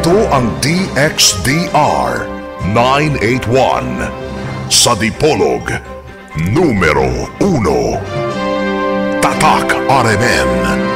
Ito ang DXDR 981 sa Dipolog, numero 1. Tatak RMN.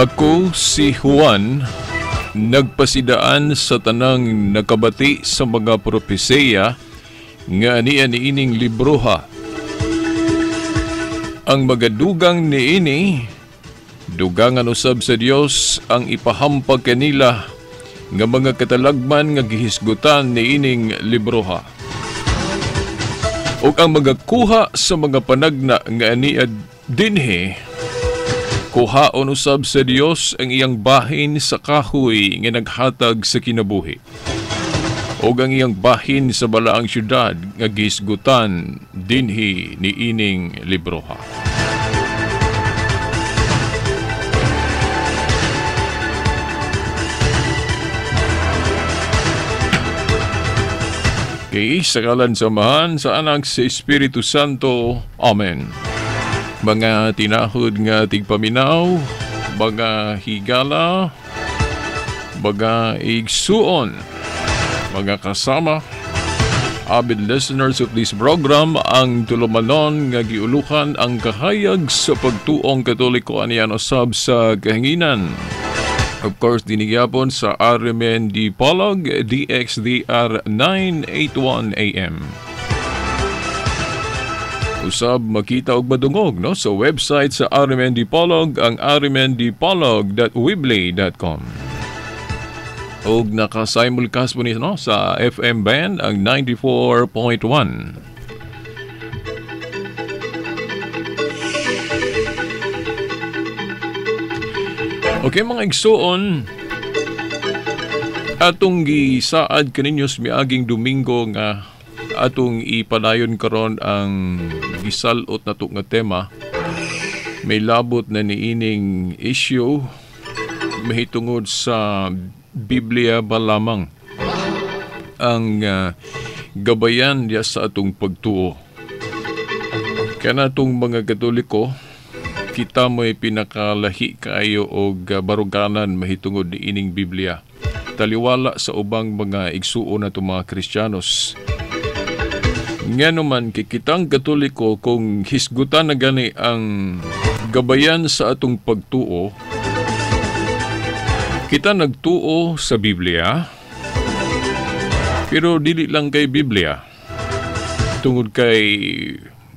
Ako si Juan, nagpasidaan sa tanang nakabati sa mga propesiya nga anian niining libroha. Ang magadugang niini, dugangan usab sa Dios ang ipahampag kanila nga mga katalagman nga gihisgutan niining libroha. Ug ang magakuha sa mga panagna nga aniad dinhi, kuhaon usab sa Dios ang iyang bahin sa kahoy nga naghatag sa kinabuhi, ug ang iyang bahin sa balaang syudad nga gihisgutan dinhi niining libroha. Kay sa ngalan sa Amahan, sa Anak, sa Espiritu Santo. Amen. Mga tinahod nga tigpaminaw, mga higala, mga igsuon, mga kasama, avid listeners of this program, ang tulumanon nga giulukan ang kahayag sa pagtuong Katoliko aniyan usab sa kahanginan. Of course, dinigyapon sa RMN Dipolog, DXDR 981 AM. Usab makita og madungog, no, sa website sa RMN Dipolog, ang rmndipolog.weebly.com. Og naka-simulcast po ni, no, sa FM band ang 94.1. Okay mga igsuon, atong gisaad kaninyo sa miaging Domingo nga atong ipadayon karon ang gisalot nato nga tema. May labot na niining issue mahitungod sa Biblia ba lamang ang gabayan diya sa atong pagtuo. Kanatong mga Katoliko, kita mo'y pinakalahi kaayo og baruganan mahitungod niining Biblia. Taliwala sa ubang mga igsuon nato mga Kristiyanos. Ngano man kay kitang Katoliko, kung hisgutan na gani ang gabayan sa atong pagtuo, kita nagtuo sa Biblia, pero dili lang kay Biblia. Tungod kay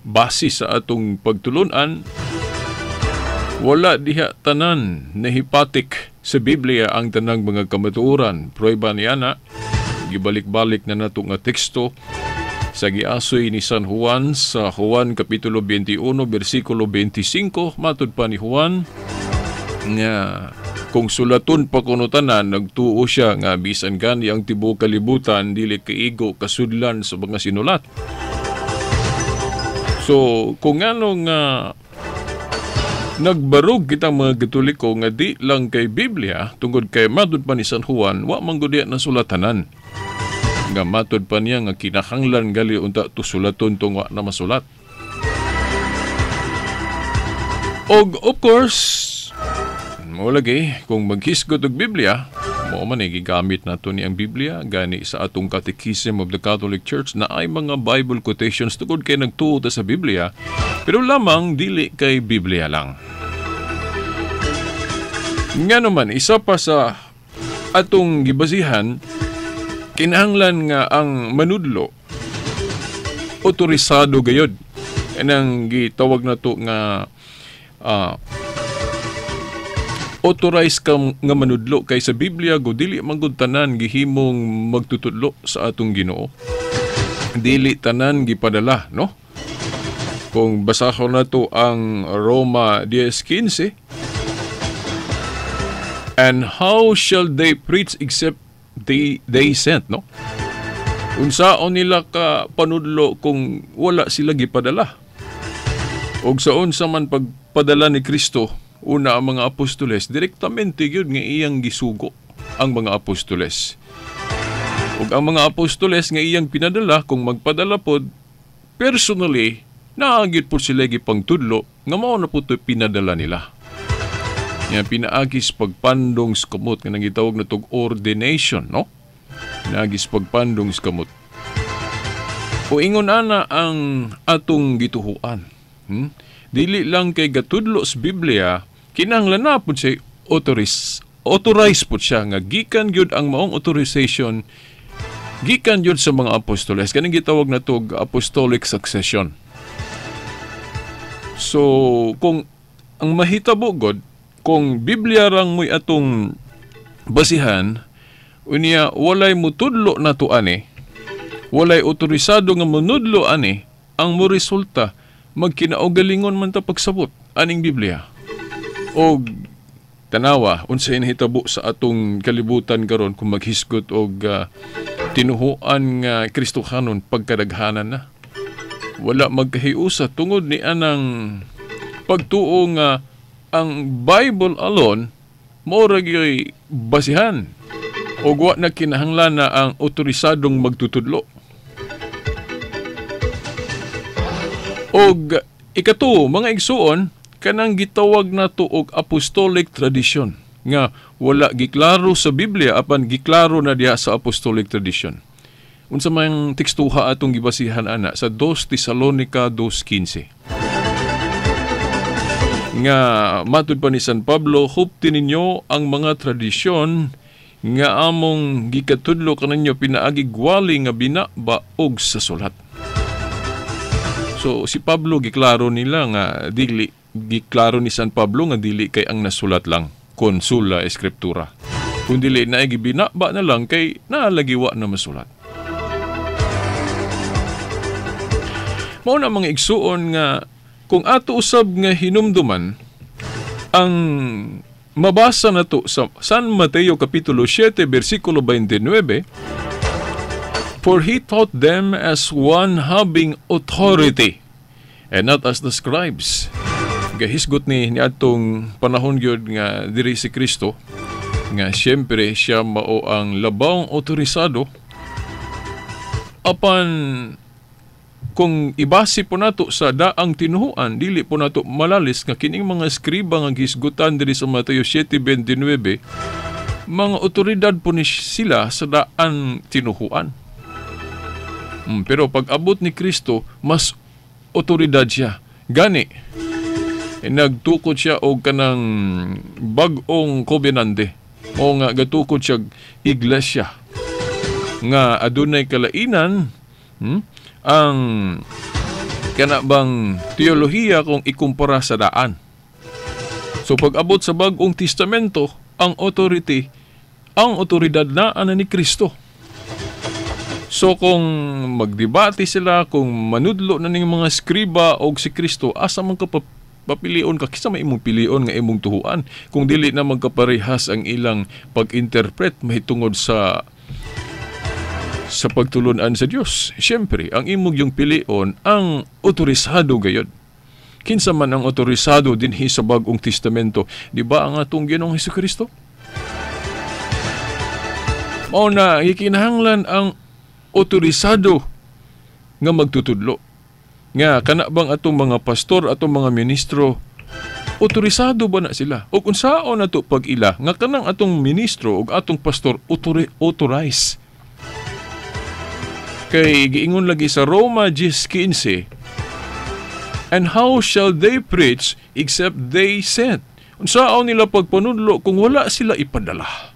base sa atong pagtulunan, Wala diha tanan nahipatik sa Biblia ang tanang mga kamatuoran. Prueba niya na, gibalik-balik na nato nga teksto sa giasoy ni San Juan sa Juan Kapitulo 21, versikulo 25, matud pa ni Juan nga kung sulaton pa kuno tanan, nagtuo siya nga bisan gani ang tibuok kalibutan dili kaigo kasudlan sa mga sinulat. So kung ano nga nagbarog kitang mga Katoliko nga di lang kay Biblia, tungod kay matud pa ni San Juan, wa man gud na sulatanan. Nga matud pa niya nga kinahanglan gali unta to sulaton tong wa na masulat. Og of course, mo lagi kung maghisgot og Biblia, mao man ay gigamit nato ni ang Biblia gani sa atong Catechism of the Catholic Church na ay mga Bible quotations tungod kay nagtuo ta sa Biblia, pero lamang dili kay Biblia lang. Nga naman, isa pa sa atong gibasihan, kinahanglan nga ang manudlo otorisado gayod. Kanang gitawag nato nga authorized ka nga manudlo kay sa Biblia go dili man gud tanan gihimong magtutudlo sa atong Ginoo. Dili tanan gipadala, no? Kung basahon nato ang Roma 10:15, and how shall they preach except they sent, no? Unsaon nila ka panudlo kung wala sila gipadala? Og sa unsa man pagpadala ni Kristo, una ang mga apostoles, direktamente gyud nga iyang gisugo ang mga apostoles. Ug ang mga apostoles nga iyang pinadala, kung magpadala pod, personally, naagid po sila gipangtudlo nga mao na po ito pinadala nila. Nga pinaagis pagpandong sa kamot, nga nangitawag na tog ordination, no? Pinaagis pagpandong sa kamot. O ingon ana ang atong gituhuan. Dili lang kay gatudlo sa Biblia, kinahanglan na po siya authorized po siya nga gikan gyud ang maong authorization gikan gyud sa mga apostoles. Kaning gitawag na tog apostolic succession. So kung ang mahitabo god, kung Biblia rang mo'y atong basihan, unya walay mutudlo nato ani, walay otorisado nga munudlo ani, ang mo resulta magkinaugalingon man ta pagsabot aning Biblia. Og tanawa unsay nahitabo sa atong kalibutan karon kung maghisgot og tinuhuan nga Kristohanon pagkadaghanan na. Wala magkahiusa tungod ni anang pagtuo nga ang Bible alone mao ra gyud basihan og wa na kinahanglan na ang otorisadong magtutudlo. Og ikatuo, mga igsuon, kanang gitawag nato og apostolic tradition nga wala giklaro sa Biblia apan giklaro na diha sa apostolic tradition. Unsa man tekstuha atong gibasihan ana sa 2 Tesalonica 2:15. Nga matud pa ni San Pablo, hupti ninyo ang mga tradisyon nga among gikatudlo kaninyo pinaagi gwali nga binaba og sa sulat. So si Pablo giklaro nila nga dili, giklaro ni San Pablo nga dili kay ang nasulat lang konsula eskriptura, kun dili na gibinaba na lang kay naalagiwa na masulat. Mao na mga igsuon nga kung ato usab nga hinumduman ang mabasa nato sa San Mateo Kapitulo 7 versikulo 29, for he taught them as one having authority and not as the scribes. Gahisgot ni niadtong panahon gyud nga diri si Kristo nga siyempre siya mao ang labawng otorisado, apan kung ibase po nato sa daang tinuhuan, dili po nato malalis nga kining mga eskriba nga gisgutan diri sa Mateo 7:29, mga otoridad po ni sila sa daan tinuhuan. Pero pag abot ni Kristo, mas otoridad siya. Gani, nagtukod siya og kanang bag-ong kobenante o nga gatukod siya iglesia nga adunay kalainan, ang kana bang teolohiya kung ikumpara sa daan. So pag-abot sa Bagong Testamento, ang authority, ang otoridad na ana ni Kristo. So kung magdebate sila, kung manudlo na ning mga skriba og si Kristo, asa man ka papilion ka, kinsa may imong pilion nga imong tuhuan kung dili na magkaparehas ang ilang pag-interpret mahitungod sa pagtulunan sa Dios. Siyempre, ang imong yung pilion ang otorisado gayod. Kinsa man ang otorisado dinhi sa Bagong Testamento, di ba ang atong Ginoong Hesukristo? Mao na gikinahanglan ang otorisado nga magtutudlo. Nga kana bang atong mga pastor, atong mga ministro, otorisado ba na sila? O unsaon nato pag-ila nga kanang atong ministro ug atong pastor authorize? Kay giingon lagi sa Roma 10:15, and how shall they preach except they sent? Unsaon nila pagpanudlo kung wala sila ipadala?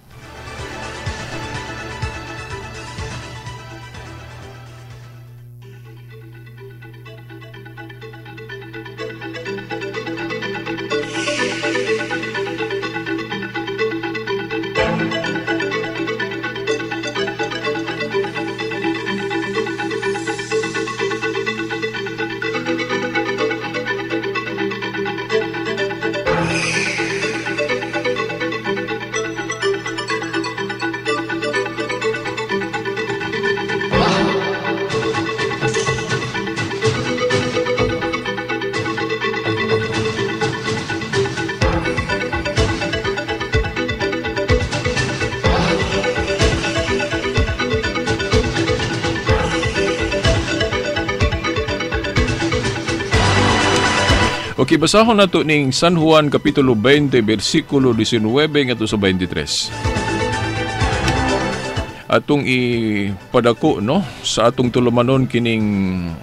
Okay, basahon nato ning San Juan Kapitulo 20, versikulo 19 ngadto sa 23. Atong ipadako, no, sa atong tulumanon kining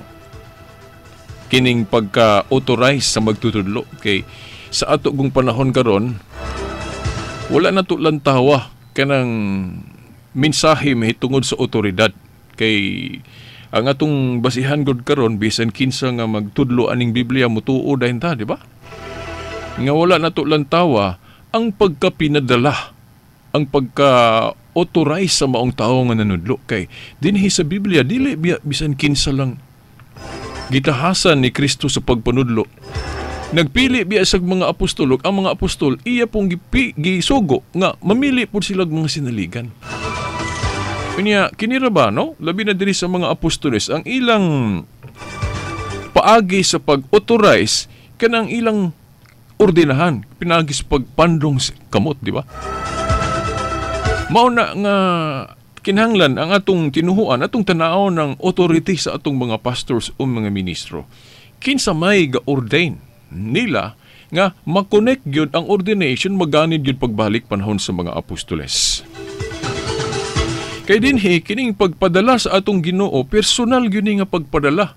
pagka-authorize sa magtutudlo. Okay, sa ato gung panahon karon, wala na to lantawa kanang mensahe mahitungod sa otoridad. Kay ang atong basihan gud karon bisan kinsa nga magtudlo aning Biblia mutuo dahin ta, di ba? Nga wala na to lantawa ang pagkapinadala, ang pagka-authorize sa maong tawo nga nanudlo. Kay dinhi sa Biblia dili bisan kinsa lang gitahasan ni Kristo sa pagpanudlo. Nagpili biya sa mga apostol, ang mga apostol iya pong gisugo nga mamili pud sila mga sinaligan. Unya, kinira ba, no? Labi na diri sa mga apostoles, ang ilang paagi sa pag-authorize kanang ilang ordinahan, pinaagi sa pagpandong kamot, di ba? Mao na nga kinahanglan ang atong tinuhuan, atong tanaw ng authority sa atong mga pastors o mga ministro. Kinsa may ga-ordain nila nga makonect gyud ang ordination, maganid gyud pagbalik panahon sa mga apostoles. Kay dinhi kining pagpadala sa atong Ginoo, personal gyud ni nga pagpadala.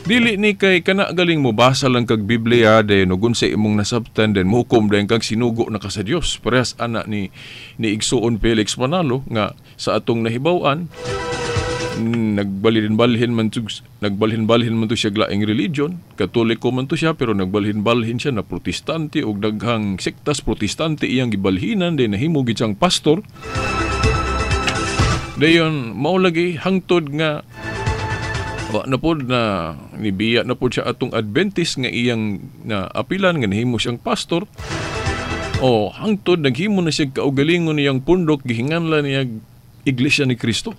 Dili ni kay kana galing mo basa lang kag Biblia den ug unsa imong nasabtan den mohukom den kag sinugo na ka sa Dios. Parehas ana ni Igsoon Felix Manalo nga sa atong nahibaw-an nagbalhin-balhin man to siya laing religion. Katoliko man to siya pero nagbalhin-balhin siya na Protestante ug daghang sektas Protestante iyang gibalhinan den nahimo gid siyang pastor. Dayon mao lagi hangtod nga wa na pod na nibiya na pod siya atong Adventist nga iyang na apilan nga nahimo siyang pastor. O hangtod naghimo na siya kaugalingon niyang pundok, gihinganlan niya Iglesia ni Kristo.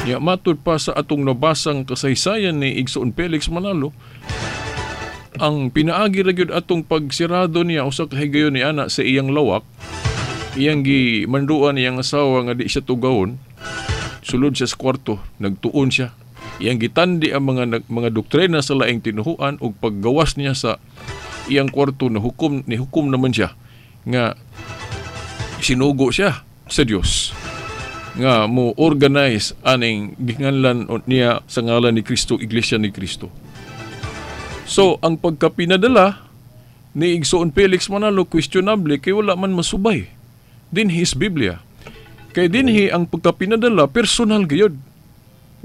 Nya matud pa sa atong nabasang kasaysayan ni Igsoon Felix Manalo, ang pinaagi ra gyud atong pagsirado niya usa ka higayon ni ana sa iyang lawak, iyang gimanduan iyang asawa nga di siya tugawon. Sulod siya sa kwarto, nagtuon siya. Iyang gitandi ang mga doktrina sa laing tinuhuan ug paggawas niya sa iyang kwarto na hukom, ni hukom naman siya nga sinugo siya sa Dios nga mo organize aning gihinganlan niya sa ngalan ni Kristo, Iglesia ni Kristo. So ang pagkapinadala ni Igsoon Felix Manalo questionable kay wala man masubay dinhi sa Biblia. Kay dinhi ang pagkapinadala personal gayud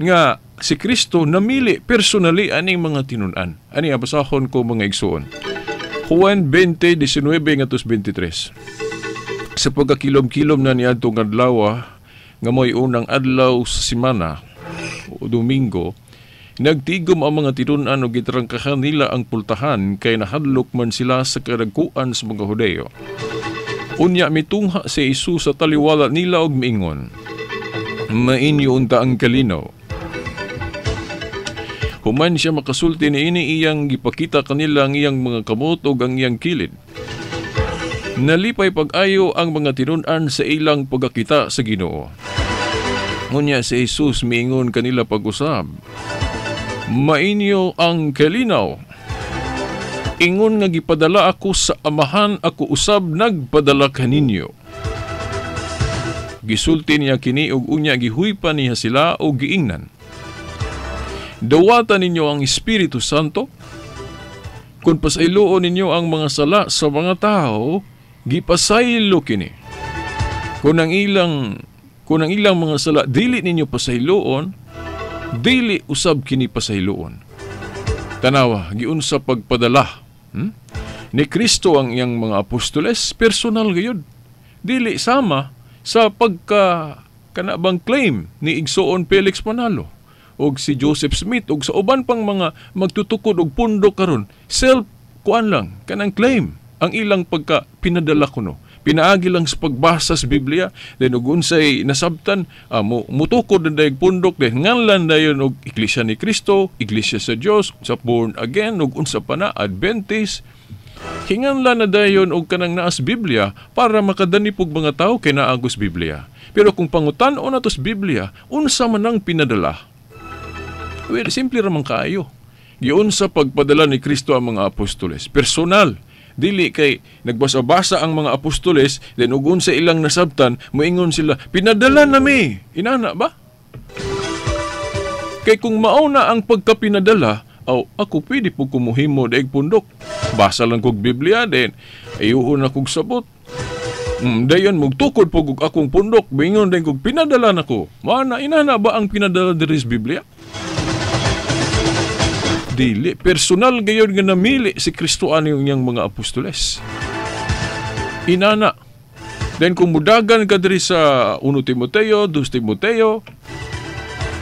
nga si Kristo namili personally aning mga tinun-an. Ani abasahon ko mga igsoon. Juan 20:19 ngadto 23. Sa pagkakilom-kilom na niadtong adlaw nga mo'y unang adlaw sa semana o Domingo, nagtigom ang mga tinun-an og gitrangkahan nila ang pultahan kay nahadlok man sila sa kadagkuan sa mga Hudeyo. Unya mitungha si Jesus sa taliwala nila og miingon, "Mainyo unta ang kalinaw." Human siya makasulti niini, iyang gipakita kanila ang iyang mga kamot ug ang iyang kilid. Nalipay pag-ayo ang mga tinun-an sa ilang pagkakita sa Ginoo. Unya si Jesus miingon kanila pag-usab, "Mainyo ang kalinaw. Ingon nga gipadala ako sa Amahan, ako usab nagpadala kaninyo." Gisulti niya kini ug unya gihuypa niya sila og giingnan, "Dawatan ninyo ang Espiritu Santo. Kung pasayloon ninyo ang mga sala sa mga tao, gipasaylo kini. Kung ang ilang mga sala dili ninyo pasayloon, dili usab kini pasayloon." Tanawa, giunsa pagpadala ni Kristo ang iyang mga apostoles, personal gayud. Dili sama sa pagka kanabang claim ni Igsoon Felix Manalo og si Joseph Smith og sa uban pang mga magtutukod og pundok karon. Self kuan lang kanang claim ang ilang pagka pinadala kuno. Pinaagi lang sa pagbasa sa Biblia, then og unsay nasabtan, mutukod na dayag pundok, then nganlan dayon og Iglesia ni Kristo, Iglesia sa Dios, sa born again, og unsa pa na Adventist. Hinganlan na dayon og kanang naas Biblia para makadanipog mga tao kay naagos Biblia. Pero kung pangutan-on nato sa Biblia, unsa man ang pinadala? Well, simple ra man kaayo. Giunsa pagpadala ni Kristo ang mga apostoles. Personal. Dili kay nagbasa-basa ang mga apostoles, then ug unsa ilang nasabtan, moingon sila, "Pinadala nami." Inana ba? Kay kung mao na ang pagkapinadala, aw, ako pwede po kumuhimo daig pundok. Basa lang kog Biblia, then ayuhon na kog sabot. Dayon mugtukod po kog akong pundok, bingon din kog pinadala nako. Mana inana ba ang pinadala diri sa Biblia? Dili, personal gayon nga namili si Kristo ani ang iyang mga apostoles. Inana. Then kung mudagan ka diri sa 1 Timoteo, 2 Timoteo,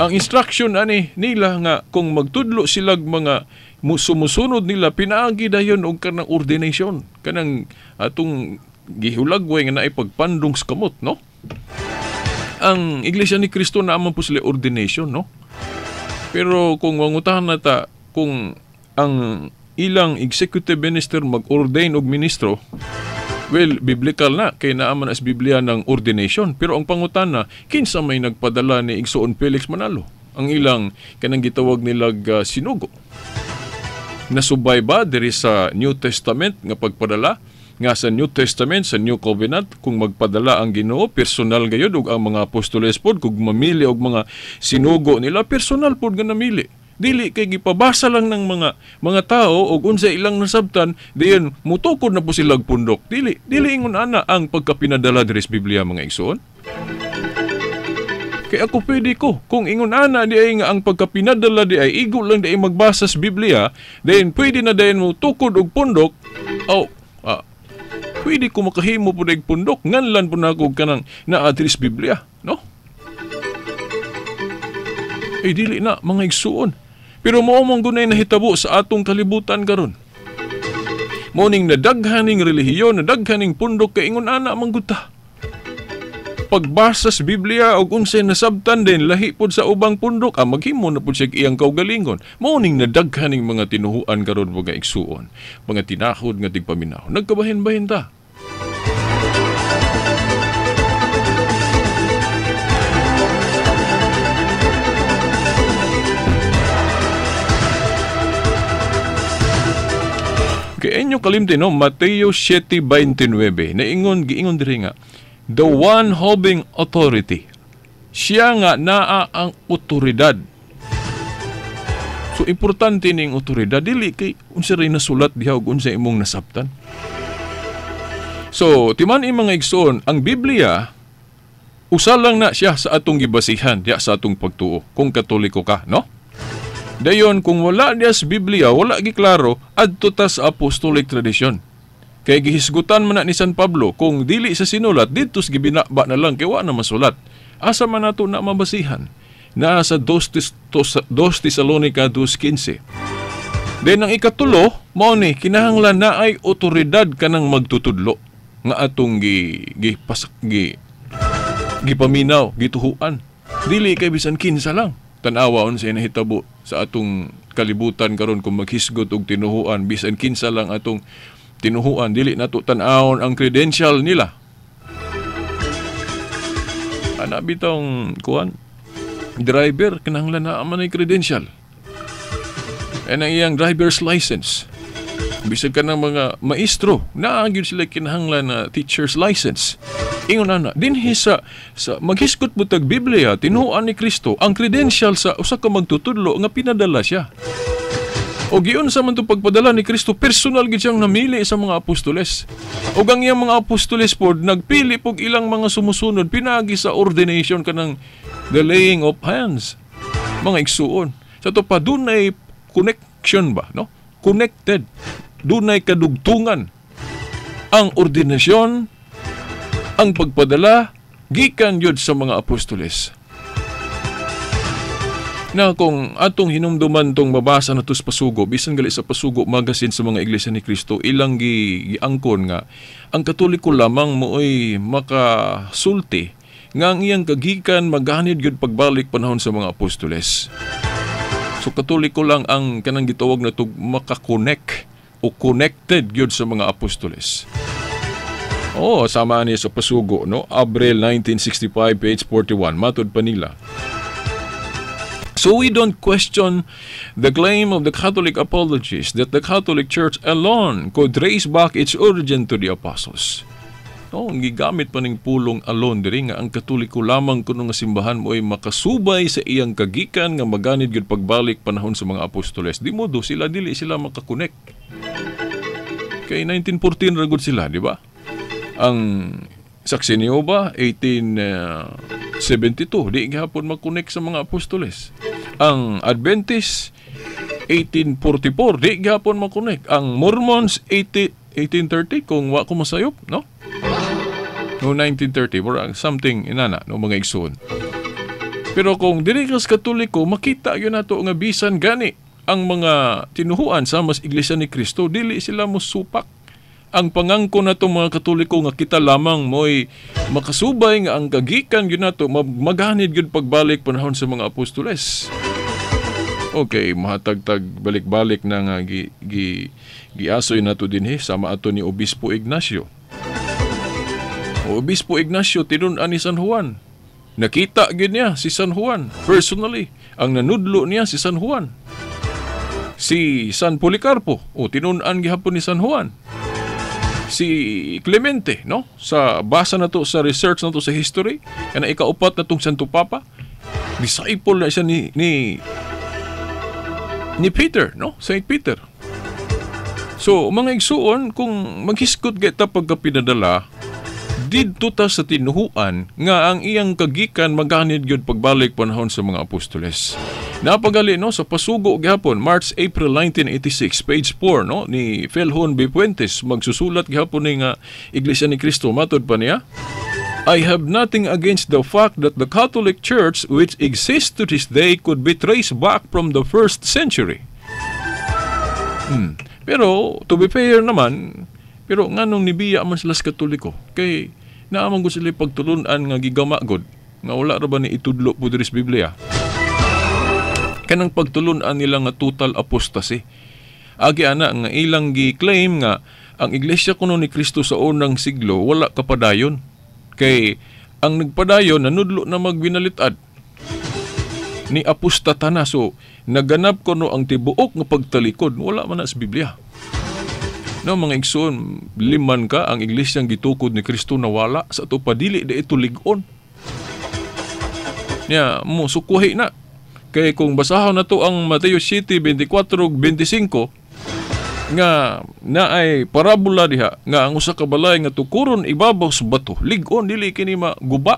ang instruction ani nila nga kung magtudlo silag mga sumusunod nila, pinaagi dayon og kanang ordination, kanang atong gihulagway nga naay pagpandong sa kamot, no? Ang Iglesia ni Kristo naa man po sila ordination, no? Pero kung mangutahan na ta kung ang ilang executive minister mag-ordain og ministro, well, biblical na kay naa man as Biblia ng ordination. Pero ang pangutana, kinsa may nagpadala ni Igsoon Felix Manalo? Ang ilang kanang gitawag nilag sinugo. Nasubay ba diri sa New Testament nga pagpadala? Nga sa New Testament, sa New Covenant, kung magpadala ang Ginoo, personal gayud, ug ang mga apostoles pod kung mamili og mga sinugo nila, personal pod nga namili. Dili kay gipabasa lang ng mga tao og unsa ilang nasabtan, diyan mutukod na po sila og pundok. Dili ingon ana ang pagkapinadala diri sa Biblia, mga igsoon. Kay ako pwede ko kung ingon ana di ay nga ang pagkapinadala di ay igo lang di ay magbasa sa Biblia, then pwede na dayon mutukod og pundok. Oh, pwede ko makahimo pud og pundok, nganlan pud nako kanang naa diri sa Biblia, no? Ay dili na, mga igsoon. Pero mao man gunay nahitabo sa atong kalibutan karon. Mao ning nadaghaning relihiyon, nadaghaning pundok kay ingon ana man gud ta. Pagbasa sa Biblia og unsay nasabtan din lahi pod sa ubang pundok, maghimo na pod siya iyang kaugalingon. Mao ning nadaghaning mga tinuhuan karon, mga igsuon, mga tinahod nga tigpaminaw. Nagkabahin-bahin ta. Kay inyo kalimti, no? Mateo 7:29. Naingon, giingon diri nga, the one having authority. Siya nga naa ang otoridad. So, importante ning otoridad. Dili kay unsa ray nasulat diha ug unsa imong nasabtan. So, timan imong mga igsoon, ang Biblia, usa lang na siya sa atong gibasihan, diha sa atong pagtuo, kung Katoliko ka, no? Dayon kung wala diya sa Biblia, wala giklaro, adto ta sa apostolic tradition. Kay gihisgutan man na ni San Pablo, kung dili sa sinulat, didto sa gibinaba na lang, kay wa na masulat. Asa man nato na mabasihan? Naa sa 2 Tesalonica 2:15. Then ang ikatulo, mao ni kinahanglan na ay otoridad kanang magtutudlo nga atong gi gi pasak gi gipaminaw, gituhuan. Dili kay bisan kinsa lang. Tan-awa unsa nahitabo sa atong kalibutan karon kung maghisgot og tinuhuan, bisan kinsa lang atong tinuhuan, dili nato tan-awon ang credential nila. Ana bitong kuan driver, kinahanglan na man ay credential. And ang iyang driver's license. Bisag ka ng mga maestro, naa gyud sila kinahanglan na teacher's license. Ingon ana, dinhi sa maghisgot mo tag Biblia, tinuan ni Kristo ang credential sa usa ka magtutudlo nga pinadala siya. O giunsa man to pagpadala ni Kristo, personal gid siyang namili sa mga apostoles. O ang iyang mga apostoles pod nagpili pog ilang mga sumusunod pinaagi sa ordination, kanang the laying of hands. Mga igsuon. Sa to pa dunay connection ba, no? Connected. Dunay kadugtungan ang ordinasyon, ang pagpadala gikan yun sa mga apostoles. Na kung atong hinumduman tong mabasa na sa Pasugo, bisan gali sa Pasugo magazine sa mga Iglesia ni Cristo, ilang giangkon nga ang Katoliko lamang mooy makasulti nga ang iyang kagikan maghanid gyud pagbalik panahon sa mga apostoles. So Katoliko lang ang kanang gitawag na tug makakonect o connected gyud sa mga apostoles. Oh, sama niya sa Pasugo, no? Abril 1965, page 41, matud pa nila. So we don't question the claim of the Catholic apologists that the Catholic Church alone could trace back its origin to the apostles. No, ang gigamit pa ning pulong "alone" diri nga ang Katoliko lamang kuno nga simbahan mo ay makasubay sa iyang kagikan nga maganid gyud pagbalik panahon sa mga apostoles. Di modo sila, dili sila makakonect. Kay 1914 ra gud sila, di ba? Ang Saxinio ba 1872, di gihapon makonect sa mga apostoles. Ang Adventist 1844, di gihapon makonect. Ang Mormons 80, 1830 kung wa ko masayop, no? No, 1930 or something inana, no, mga igsoon. Pero kung dili ka sa Katoliko, makita yun nato nga bisan gani ang mga tinuhuan sa mas Iglesia ni Cristo, dili sila mosupak. Ang pangangko nato mga Katoliko nga kita lamang mo'y makasubay nga ang kagikan gyud nato maghanid gyud pagbalik panahon sa mga apostoles. Okay, mahatagtag balik-balik na nga gi, gi, giasoy nato dinhi sama ato ni Obispo Ignacio. O Obispo Ignacio, tinun-an ni San Juan. Nakita gyud niya si San Juan personally. Ang nanudlo niya si San Juan. Si San Policarpo, o tinun-an gihapon ni San Juan. Si Clemente, no? Sa basa na to sa research na to sa history, kana ikaupat na tong Santo Papa, disciple na siya ni Peter, no? Saint Peter. So, mga igsuon, kung maghisgot kita pagka pinadala, didto ta sa tinuhuan nga ang iyang kagikan maghanid gyud pagbalik panahon sa mga apostoles. Napagali, no, sa Pasugo gihapon March April 1986, page 4, no, ni Felhon B. Puentes, magsusulat gihapon ni nga Iglesia ni Cristo, matod pa niya, "I have nothing against the fact that the Catholic Church which exists to this day could be traced back from the first century." Pero to be fair naman, pero nganong nibiya man sila sa Katoliko? Kay naa man gud sila pagtulunan nga gigama god nga wala ra ba ni itudlo po diri sa Biblia. Kanang pagtulunan nila nga total apostasy. Agi ana nga ilang gi-claim nga ang Iglesia kuno ni Kristo sa unang siglo wala kapadayon. Kay ang nagpadayon nanudlo na magbinalitad ni apostata na, so naganap kuno ang tibuok nga pagtalikod, wala man na sa Biblia. No, mga igsoon, liman ka ang iglesyang gitukod ni Kristo nawala sa ato padili di ito lig-on. Nya mo sukuhi na. Kay kung basahon na to ang Mateo 7:24 ug 25 nga naay parabola diha nga ang usa ka balay nga tukuron ibabaw sa bato, lig-on, dili kini maguba.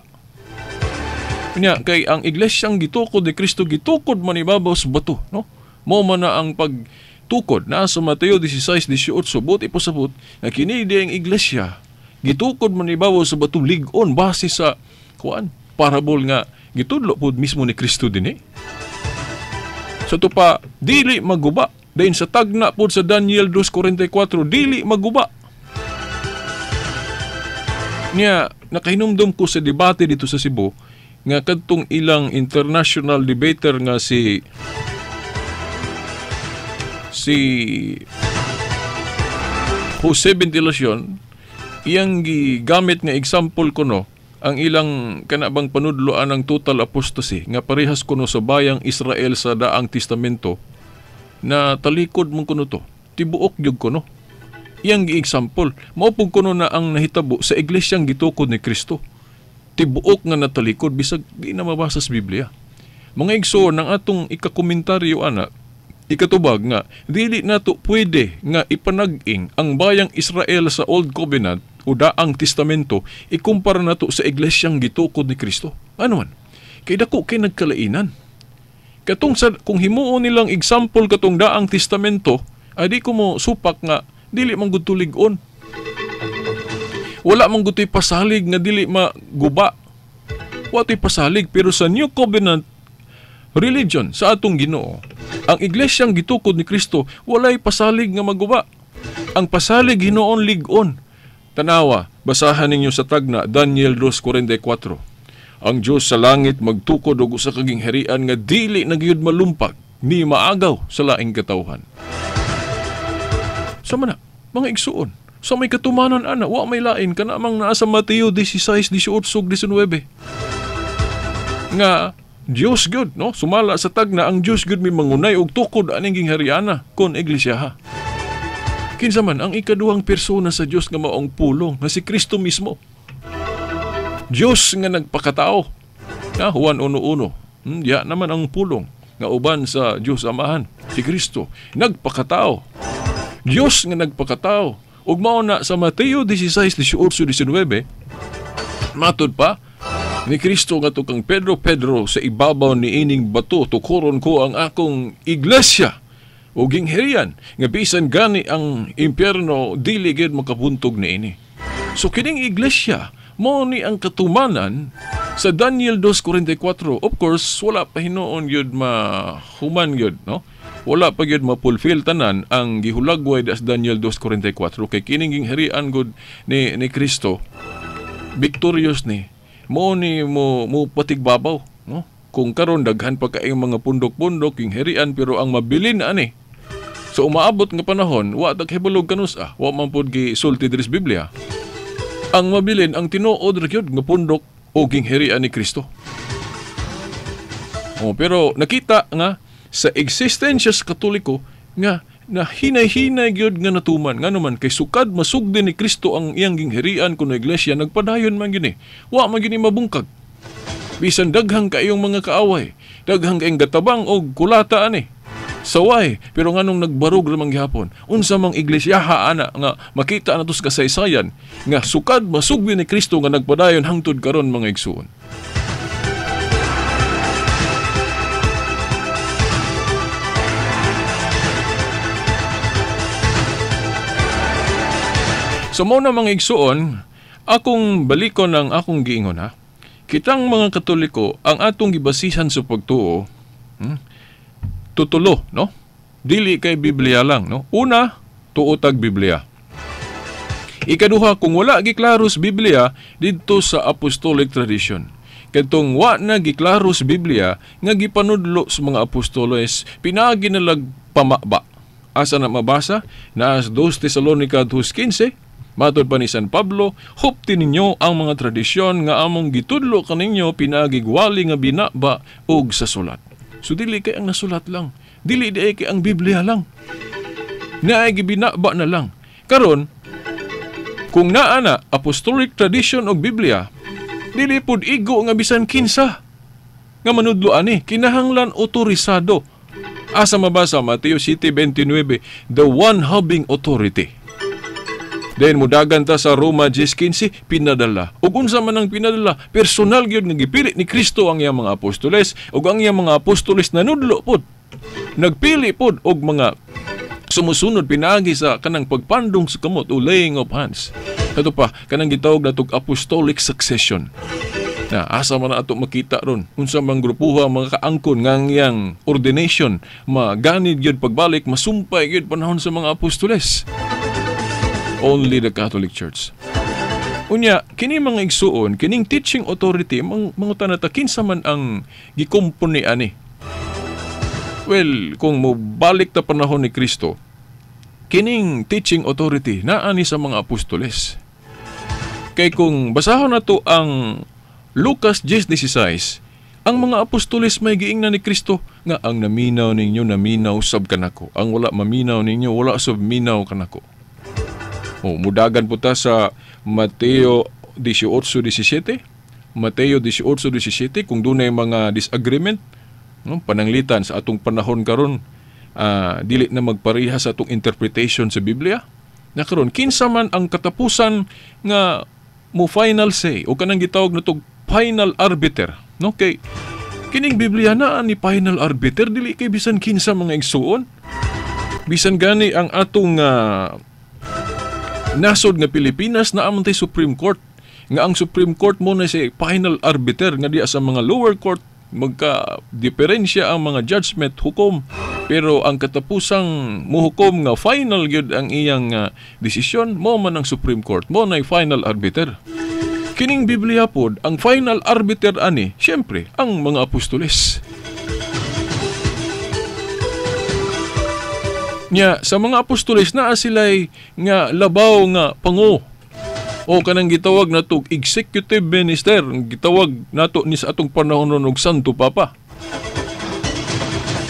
Nya kay ang iglesyang gitukod ni Kristo gitukod man ibabaw sa bato, no? Mo man na ang pagtukod na sa Mateo 16:18, buot ipasabot nga kini di ang iglesia gitukod man ibabaw sa batong lig-on base sa kuan parabol nga gitudlo pud mismo ni Kristo dinhi. Sa so, pa dili maguba dayon sa tagna pud sa Daniel 2:44, dili maguba. Niya nakahinumdum ko sa debate dito sa Cebu nga kadtong ilang international debater nga si Jose Ventilacion, iyang gigamit nga example kuno ang ilang kanabang panudloan ng total apostasy nga parehas kuno sa bayang Israel sa Daang Testamento na talikod mong kuno to, tibuok gyud kuno. Iyang gi-example, mao pud kuno na ang nahitabo sa iglesyang gitukod ni Kristo. Tibuok nga natalikod bisag di na mabasa sa Biblia. Mga igsoon, ang atong ikakomentaryo ana, ikatubag nga dili nato pwede nga ipanag-ing ang bayang Israel sa Old Covenant o Daang Testamento ikumpara nato sa iglesyang gitukod ni Kristo. Ano man? Kay dako kay nagkalainan. Katong sa, kung himuon nilang example katong Daang Testamento, ay di ko mo supak nga dili man gud tulig-on. Wala man gud to'y pasalig nga dili maguba. Wa to'y pasalig, pero sa New Covenant religion sa atong Ginoo, ang iglesyang gitukod ni Kristo walay pasalig nga maguba. Ang pasalig hinuon lig-on. Tanawa, basahan ninyo sa tagna Daniel 2:44. Ang Dios sa langit magtukod og usa ka gingharian nga dili na gyud malumpag ni maagaw sa laing katawhan. Sa mana, mga igsuon, sa may katumanan ana, wa may lain kana mang naa sa Mateo 16:18-19. Nga Dios gyud, no? Sumala sa tagna ang Dios gyud may mangunay og tukod aning ginghariana kon iglesia. Kinsa man ang ikaduhang persona sa Dios nga maong pulong nga si Kristo mismo. Dios nga nagpakatao. Na Juan 1:1. Diya naman ang pulong nga uban sa Dios Amahan, si Kristo nagpakatao. Dios nga nagpakatao. Ug mao na sa Mateo 16:18-19, matud pa ni Kristo nga kang Pedro, Pedro, sa ibabaw ni ining bato tukoron ko ang akong iglesia o gingharian nga bisan gani ang impyerno dili gid makapuntog niini. So kining iglesia mao ni ang katumanan sa Daniel 2:44. Of course, wala pa hinuon gyud mahuman gyud, no? Wala pa gyud mapulfill tanan ang gihulagway das Daniel 2:44 kay kining gingharian gud ni Kristo victorious ni mo ni mo patigbabaw, no? Kung karon daghan pa kaayong mga pundok-pundok gingharian, pero ang mabilin ani. So umaabot nga panahon, wa ta kahibalog kanus wa man pud gisulti diri sa Biblia. Ang mabilin ang tinuod ra gyud nga pundok o gingharian ni Kristo. Oh, pero nakita nga sa existensya sa Katoliko nga na hinay-hinay gyud nga natuman. Ngano man kay sukad masugdi ni Kristo ang iyang gingharian kuno iglesia, nagpadayon man gini. Wa man gini mabungkag. Bisan daghang kaayong mga kaaway, daghang kaayong gatabang og kulata ani. Saway, pero nganong nagbarog ra man gihapon. Unsa mang iglesia ana nga makita nato sa kasaysayan nga sukad masugdi ni Kristo nga nagpadayon hangtod karon mga igsuon. So mo na mga igsuon, akong balikon ang akong giingon ha. Kitang mga Katoliko, ang atong gibasihan sa pagtuo, tutulo, no? Dili kay Biblia lang, no? Una, tuo tag Biblia. Ikaduha, kung wala giklaro sa Biblia, didto sa apostolic tradition. Kadtong wa na giklaro sa Biblia nga gipanudlo sa mga apostoles, pinaagi nalag pamaba. Asa na mabasa? Naas 2 Tesalonica 2:15. Matod pa ni San Pablo, hupti ninyo ang mga tradisyon nga among gitudlo kaninyo pinagigwali nga binaba og sa sulat. So dili kay ang nasulat lang, dili di kay ang Biblia lang. Naay gibinaba na lang. Karon, kung naa na apostolic tradition og Biblia, dili pud igo nga bisan kinsa nga manudlo ani, kinahanglan otorisado. Asa mabasa? Mateo 7:29, the one having authority. Then mudagan ta sa Roma 10:15, pinadala. Ug unsa man ang pinadala, personal gyud nga gipili ni Kristo ang iyang mga apostoles, ug ang iyang mga apostoles nanudlo pod. Nagpili pod og mga sumusunod pinaagi sa kanang pagpandong sa kamot o laying of hands. Ato pa kanang gitawag natog apostolic succession. Na asa man na ato makita ron unsa man grupuha mga kaangkon nga ang iyang ordination maganid gyud pagbalik, masumpay gyud panahon sa mga apostoles. Only the Catholic Church. Unya, kini mga igsuon, kining teaching authority, mangutana ta kinsa man ang gikumpuni ani. Well, kung mobalik ta panahon ni Kristo, kining teaching authority naa ni sa mga apostoles. Kay kung basahon nato ang Lucas 10:16, ang mga apostoles may giingnan ni Kristo nga ang naminaw ninyo naminaw sab kanako, ang wala maminaw ninyo wala sab minaw kanako. O mudagan po ta sa Mateo 18:17. Mateo 18:17, kung dunay mga disagreement, no, pananglitan sa atong panahon karon, dili na magpareha sa atong interpretation sa Biblia. Na karon kinsa man ang katapusan nga mo final say o kanang gitawag natog final arbiter, no? Kay kining Biblia na ni final arbiter, dili kay bisan kinsa, mga igsuon. Bisan gani ang atong nasod nga Pilipinas naa man tay Supreme Court, nga ang Supreme Court mo na si final arbiter, nga diya sa mga lower court magka diferensya ang mga judgment, hukom, pero ang katapusang muhukom nga final gyud ang iyang desisyon mo man ang Supreme Court, mo na final arbiter. Kining Biblia pod ang final arbiter ani, syempre ang mga apostoles. Nya sa mga apostoles naa sila'y nga labaw nga pango o kanang gitawag nato executive minister, gitawag nato ni sa atong panahon og Santo Papa.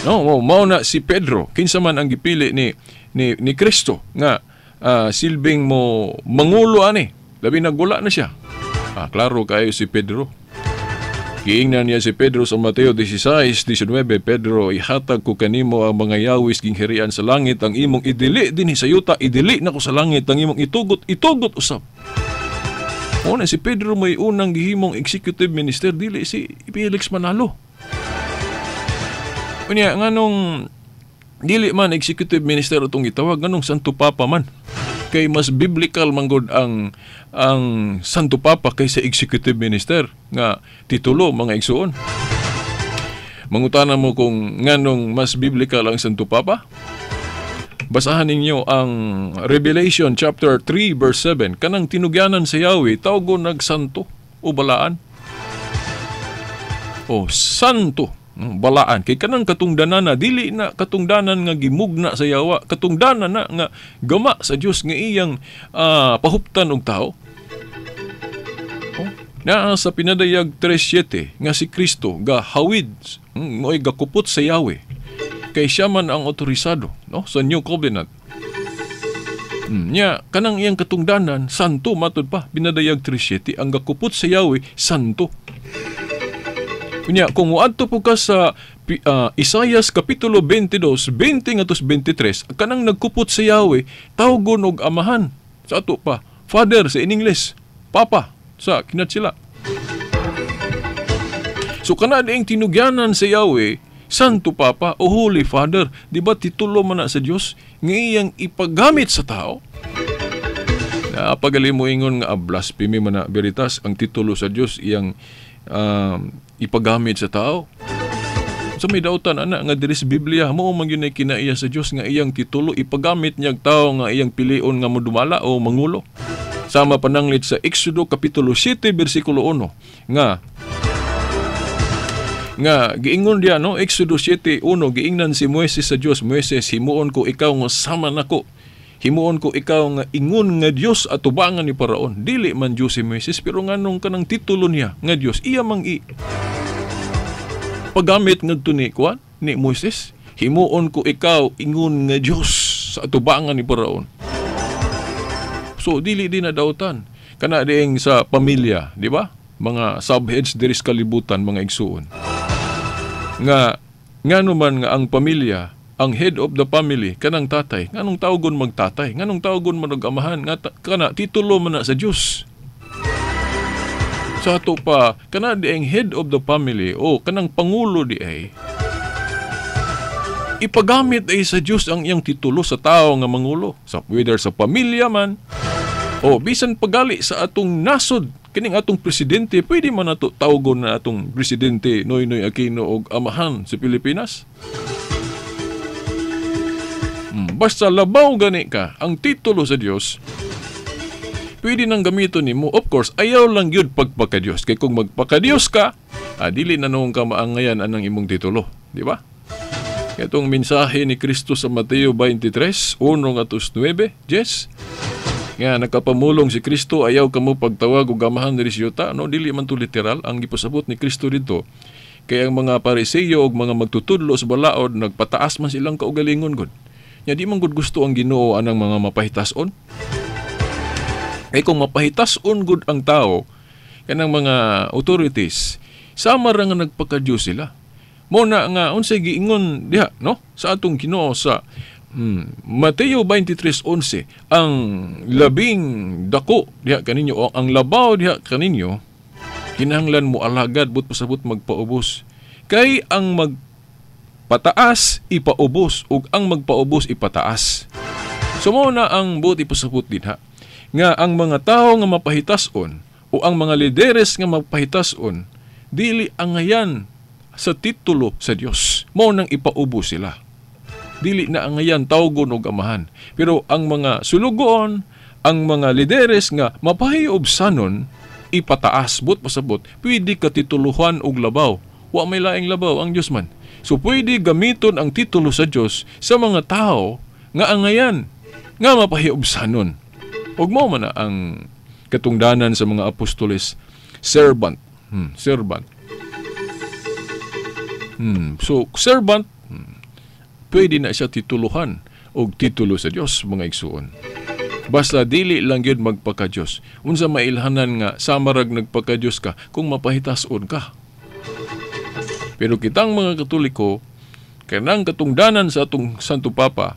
No, mao na si Pedro, kinsa man ang gipili ni Kristo nga silbing mo mangulo ani, labi nagula na siya. Klaro kayo si Pedro. Giingnan niya si Pedro sa Mateo 16:19, Pedro, ihatag ko kanimo ang mga yawis gingharian sa langit, ang imong idili dinhi sa yuta, idili nako sa langit, ang imong itugot, itugot usab. Una si Pedro may unang gihimong executive minister, dili si Felix Manalo. Unya nganong dili man executive minister atong gitawag, nganong Santo Papa man? Kay mas biblical manggod ang Santo Papa kaysa executive minister nga titulo, mga igsuon. Mangutana mo kung nganong mas biblical ang Santo Papa? Basahan ninyo ang Revelation chapter 3 verse 7. Kanang tinugyanan sa Yahweh, tawgon nagsanto o balaan. O santo, balaan. Kay kanang katungdanan na, dili na katungdanan nga gimugna sa yawa, katungdanan na nga gama sa Dios nga iyang pahuptan og tao. Oh, naa sa Pinadayag 3:7 nga si Kristo gahawid, mo'y gakupot sa Yahweh. Kay siya man ang otorisado, no, sa New Covenant. Nya kanang iyang katungdanan santo matud pa. Pinadayag 3:7 ang gakupot sa Yahweh santo. Unya, kung muadto po ka sa Isayas Kapitulo 22, 20-23, kanang nagkupot sa Yahweh, tawgon og amahan. Sa ato pa, Father sa in English, Papa sa kinatsila. So kana diing tinugyanan sa Yahweh, Santo Papa o Holy Father, di ba titulo man na sa Dios nga iyang ipagamit sa tao? Napagali mo ingon nga blasphemy man na veritas ang titulo sa Dios iyang ipagamit sa tao. Sa may dautan ana nga diri sa Biblia mao man gyud kinaiya sa Dios nga iyang titulo ipagamit niyag tao nga iyang pilion nga modumala o mangulo. Sama pananglit sa Exodo kapitulo 7 bersikulo 1 nga giingon diya, no, Exodo 7:1, giingnan si Moises sa Dios, Moises, himuon ko ikaw nga sama nako. Himuon ko ikaw nga ingon nga Dios atubangan ni Paraon. Dili man Dios si Moises, pero nganong kanang titulo niya nga Dios iya mang i paggamit ngadto ni kuan ni Moises, himuon ko ikaw ingon nga Dios sa atubangan ni Paraon. So dili din na dautan kana dieng sa pamilya, di ba? Mga subheads diri sa kalibutan, mga igsuon. Nga ngano man nga ang pamilya, ang head of the family kanang tatay, nganong tawgon magtatay, nganong tawgon man og amahan, nga kana titulo man na sa Dios. Sa ato pa kana di ang head of the family o kanang pangulo di ay Ipagamit ay sa Dios ang iyang titulo sa tao nga mangulo, sa whether sa pamilya man o bisan pagali sa atong nasod. Kining atong presidente, pwede man nato tawgon na atong presidente Noynoy Aquino og amahan sa Pilipinas. Basta labaw gani ka ang titulo sa Dios, pwede nang gamiton nimo. Of course, ayaw lang gyud pagpakadiyos, kay kung magpakadiyos ka, dili na noong ka maangayan anang imong titulo, di ba? Itong mensahe ni Kristo sa Mateo 23, 1-9, yes? Nga nakapamulong si Kristo, ayaw kamo pagtawag og amahan diri sa yuta, no? Dili man to literal ang gipasabot ni Kristo dito. Kay ang mga Pariseyo og mga magtutudlo sa balaod, nagpataas man silang kaugalingon gud. Nya di man gud gusto ang Ginoo anang mga mapahitason. Kay kung mapahitason gud ang tao, kanang mga authorities, sama ra nga nagpakadiyos sila. Mo na nga unsay giingon diha, no, sa atong Ginoo sa Mateo 23:11, ang labing dako diha kaninyo o ang labaw diha kaninyo kinahanglan mo alagad, but pasabot magpaubos, kay ang magpataas ipaubos ug ang magpaubos ipataas. So mo na ang buot ipasabot dinha nga ang mga tawo nga mapahitason o ang mga lideres nga mapahitason dili angayan sa titulo sa Dios, mao nang ipaubos sila. Dili na angayan tawgon og amahan. Pero ang mga sulugoon, ang mga lideres nga mapahiobsanon, ipataas, but pasabot, pwede ka tituluhan og labaw. Wa may laing labaw ang Dios man. So pwede gamiton ang titulo sa Dios sa mga tao nga angayan, nga mapahiobsanon. Ug mao man na ang katungdanan sa mga apostoles, servant. Servant. So servant, pwede na siya tituluhan og titulo sa Dios, mga igsuon. Basta dili lang gyud magpaka-Dios. Unsa mailhanan nga samarag nagpaka-Dios ka kung mapahitason ka? Pero kitang mga Katoliko, kanang katungdanan sa atong Santo Papa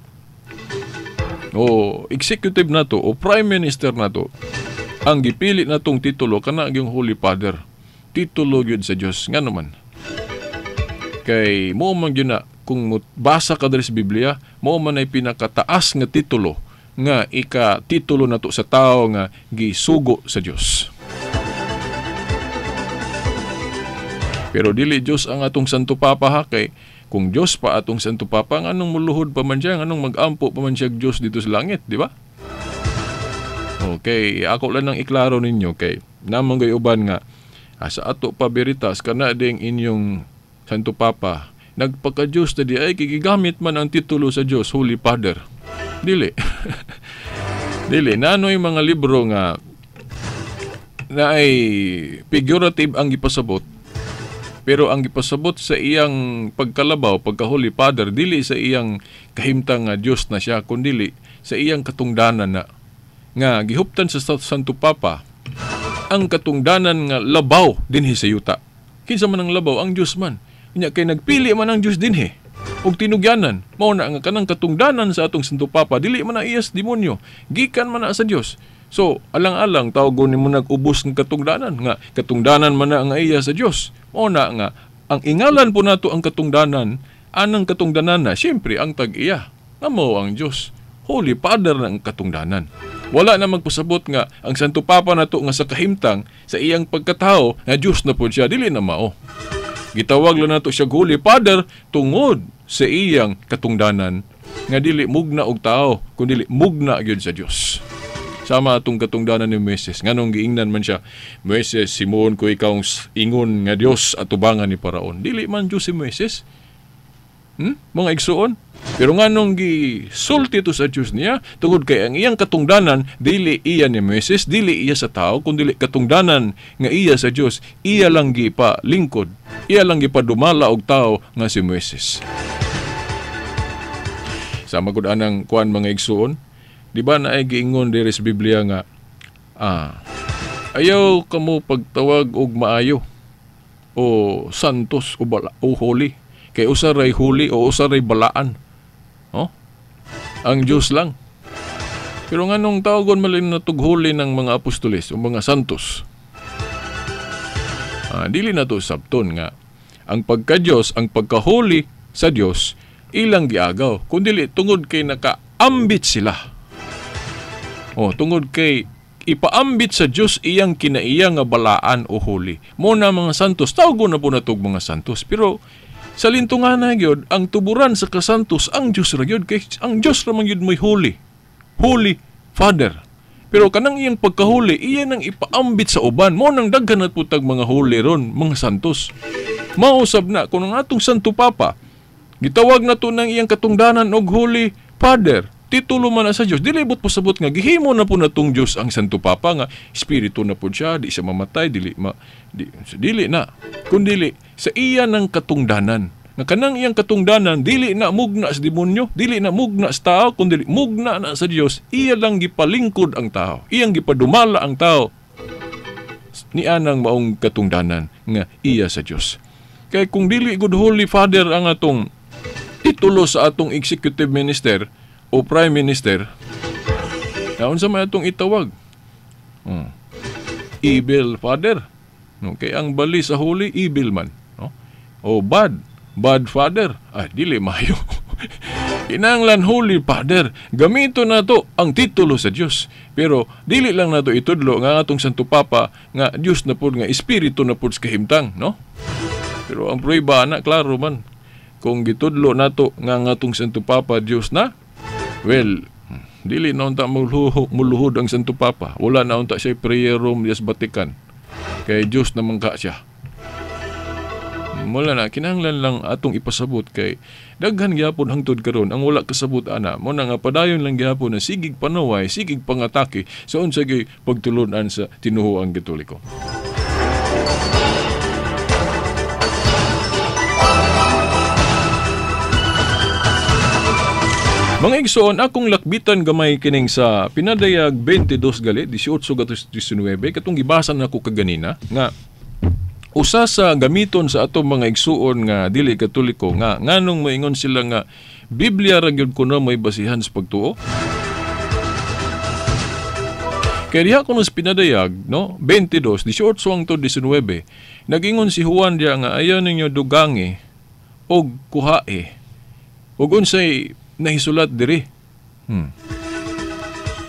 o executive nato o prime minister nato, ang gipili natong titulo kana gyung Holy Father. Titulo gyud sa Dios. Ngano man? Kay mo man gyud na kung basa ka diri sa Biblia, mo man ay pinakataas nga titulo nga ika-titulo nato sa tao nga gisugo sa Dios. Pero dili Dios ang atong Santo Papa ha, kay kung Dios pa atong Santo Papa, anong muluhod pa man siya, anong mag-ampo pa man siya Dios dito sa langit, di ba? Okay, ako lang nang iklaro ninyo kay namang gay uban nga sa ato pa Veritas kana ding inyong Santo Papa nagpaka-Dios na di ay gigamit man ang titulo sa Dios, Holy Father. Dili. Dili nanoy mga libro nga na ay figurative ang gipasabot, pero ang gipasabot sa iyang pagkalabaw, pagka-Holy Father, dili sa iyang kahimtang nga Dios na siya, kundili sa iyang katungdanan na nga gihuptan sa Santo Papa ang katungdanan nga labaw dinhi sa yuta. Kinsa man ang labaw? Ang Dios man. Unya kay nagpili man ang Dios dinhi og tinugyanan. Mao na nga kanang katungdanan sa atong Santo Papa dili man na iyas demonyo, gikan man na sa Dios. So alang-alang tawgon nimo nag-ubos ng katungdanan nga katungdanan man na nga iya sa Dios. Mao na nga ang ingalan po nato ang katungdanan, anang katungdanan na siyempre ang tag-iya nga mao ang Dios. Holy Father na ang katungdanan. Wala na magpasabot nga ang Santo Papa nato nga sa kahimtang sa iyang pagkatao nga Dios na po siya, dili na mao. Gitawag lang nato siya Holy Father tungod sa iyang katungdanan nga dili mugna og tao kundi mugna gyud sa Dios. Sama atong katungdanan ni Moises. Nganong giingnan man siya, Moises, Simon ko ikaw ingon nga Dios atubangan ni Paraon. Dili man Dios si Moises. Mga igsuon. Pero nganong gisulti to sa Dios niya, tungod kay ang iyang katungdanan dili iya ni Moises, dili iya sa tao, kundi katungdanan nga iya sa Dios, iya lang gipa lingkod, iya lang gipadumala og tao nga si Moises. Sama gud anang kuan mga igsuon, di ba naay giingon diri sa Biblia nga ayaw kamo pagtawag og maayo o santos o bala, o holy, kay usa ray huli o usa ray balaan. Oh? Ang Diyos lang. Pero nganong tawagon man na tughuli ng mga apostoles o mga santos? Dili na to sabton nga ang pagka-Diyos, ang pagkahuli sa Diyos ilang giagaw, kundi tungod kay nakaambit sila. O tungod kay ipaambit sa Dios iyang kinaiya nga balaan o holy. Mo na mga santos, tawgo na po natog mga santos. Pero sa lintungana gyud, ang tuburan sa kasantos ang Dios ra gyud, kay ang Dios ra man gyud mo'y holy. Holy Father. Pero kanang iyang pagkahuli, iya nang ipaambit sa uban. Mo nang daghan na putag mga holy ron, mga santos. Mausab na kung ang atong Santo Papa, gitawag na to ng iyang katungdanan og Holy Father. Titulo man na sa Dios. Dili but pasabot nga gihimo na po natong Dios ang Santo Papa nga espiritu na po siya, di siya mamatay, dili dili na. Kundili sa iya ng katungdanan. Nga kanang iyang katungdanan dili na mugna sa demonyo, dili na mugna sa tao, kundi mugna na sa Dios. Iya lang gipalingkod ang tao, iyang gipadumala ang tao niya nang maong katungdanan nga iya sa Dios. Kay kung dili good Holy Father ang atong titulo sa atong executive minister o prime minister, naunsa may atong itawag? Evil Father. No, kay ang bali sa holy, evil man, no? O bad father. Ay, dili mayo. Kinahanglan Holy Father. Gamito na to ang titulo sa Dios. Pero dili lang nato itudlo nga atong Santo Papa nga Dios na pud, nga espiritu na pud sa kahimtang, no? Pero ang prueba na klaro man, kung gitudlo nato nga ang atong Santo Papa Dios na, well, dili na unta muluhod ang Santo Papa. Wala na unta siya prayer room sa Vatican. Kay Dios naman ka siya. Mula na kinahanglan lang atong ipasabot kay daghan gyapon hangtod karon ang wala kasabot ana. Mo na nga padayon lang gyapon na sigig panaway, sigig pangatake sa unsa gyud pagtulon-an sa tinuoang Katoliko. Mga igsoon, akong lakbitan gamay kining sa Pinadayag 22 gali, 18-19, katong gibasa nako kaganina nga usa sa gamiton sa atong mga igsuon nga dili Katoliko nga nganong moingon sila nga Biblia ra gyud kuno may basihan sa pagtuo. Kay diha kuno sa Pinadayag, no, 22 18 hangtod 19, nagingon si Juan diha nga ayaw ninyo dugangi og kuhae og unsay nahisulat diri.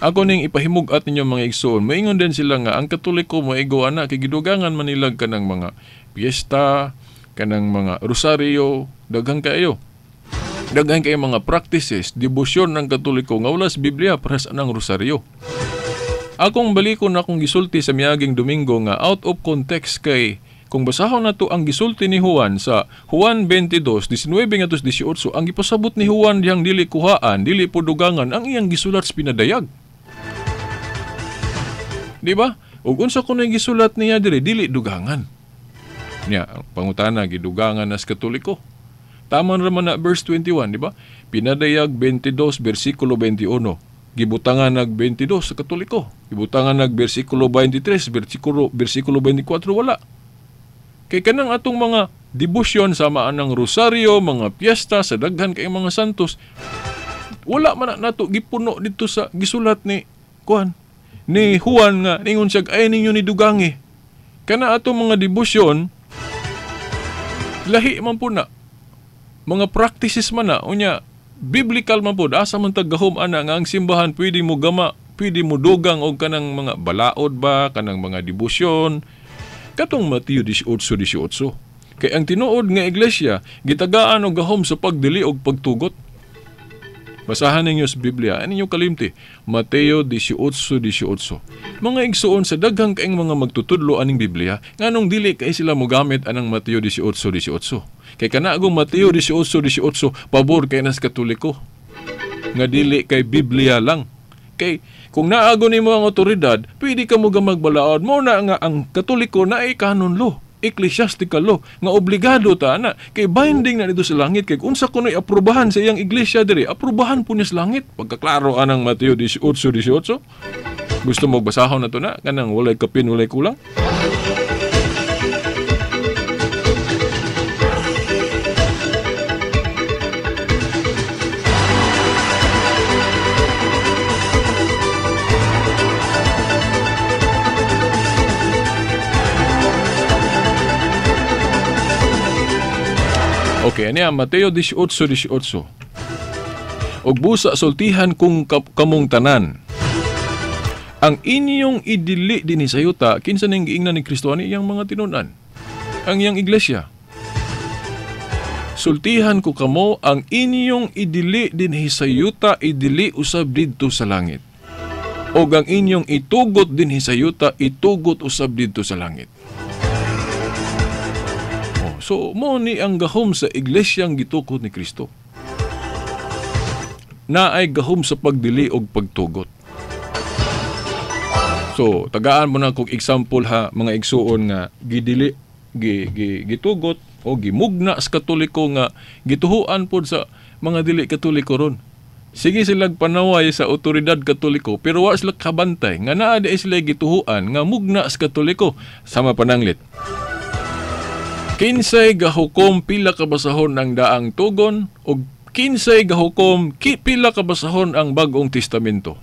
Ako ning ipahimug-at ninyo mga igsoon. Maingon din sila nga ang Katoliko maigo ana kay gidugangan manilag kanang mga piyesta, kanang mga rosaryo, daghan kaayo. Daghan kay mga practices, debosyon ng Katoliko nga wala sa Biblia para sa anang rosaryo. Akong balikon akong gisulti sa miaging Domingo nga out of context kay kung basahon nato ang gisulti ni Juan sa Juan 22:19-18, ang gipasabot ni Juan diyang dili kuhaan, dili pudugangan ang iyang gisulat sa Pinadayag. Di ba? Ug unsa kuno gisulat niya diri, dili dugangan. Nya, pangutana gidugangan nas Katoliko. Tama ra man na verse 21, di ba? Pinadayag 22 bersikulo 21. Gibutangan nag 22 sa Katoliko. Gibutangan nag bersikulo 23, bersikulo 24 wala. Kay kanang atong mga debosyon sama anang rosaryo, mga piyesta sa daghan kay mga santos, wala man nato gipuno dito sa gisulat ni Juan. Ni Juan nga ningon siya ay ninyo ni dugangi. Kana atong mga debosyon lahi man po na. Mga practices man na unya biblical man po, asa man taggahom ana nga ang simbahan pwede mo gama, pwede mo dugang og kanang mga balaod ba, kanang mga debosyon. Katong Mateo 18:18. Kay ang tinuod nga iglesia gitagaan og gahom sa pagdili og pagtugot. Basahan ninyo sa Biblia, ani ninyo kalimti, Mateo 18:18. Mga igsuon sa daghang kaing mga magtutudlo aning Biblia, nganong dili kay sila mogamit anang Mateo 18:18. Kay kanaagong Mateo 18:18 pabor kay nas Katoliko nga dili kay Biblia lang. Kay kung naago nimo ang otoridad, pwede ka mo magbalaod. Mo na nga ang Katoliko na ay canon law, ecclesiastical law, nga obligado ta na kay binding na dito sa langit. Kay unsa kuno'y aprobahan sa iyang iglesia diri, aprobahan po niya sa langit. Pagkaklaro anang Mateo 18:18. Gusto mo basahon na to na kanang walay kapin, walay kulang. Okay, aniya Mateo 18:18. Og busa sultihan kung kamong tanan, ang inyong idili dinhi sa yuta, kinsa ning giingnan ni Kristo ani iyang mga tinun-an, ang iyang iglesia. Sultihan ko kamo, ang inyong idili dinhi sa yuta, idili usab didto sa langit. Og ang inyong itugot dinhi sa yuta, itugot usab didto sa langit. Oh, so mo ni ang gahom sa iglesyang gitukod ni Kristo. Naay gahom sa pagdili og pagtugot. So, tagaan mo na kog example ha, mga igsuon, nga gidili gi, gi, gitugot o gimugna sa Katoliko nga gituhuan pod sa mga dili Katoliko ron. Sige sila panaway sa otoridad Katoliko, pero wa sila kabantay nga naa di sila gituhuan nga mugna sa Katoliko sama pananglit. Kinsay gahukom pila ka basahon ang Daang Tugon o kinsay gahukom pila ka basahon ang Bagong Testamento?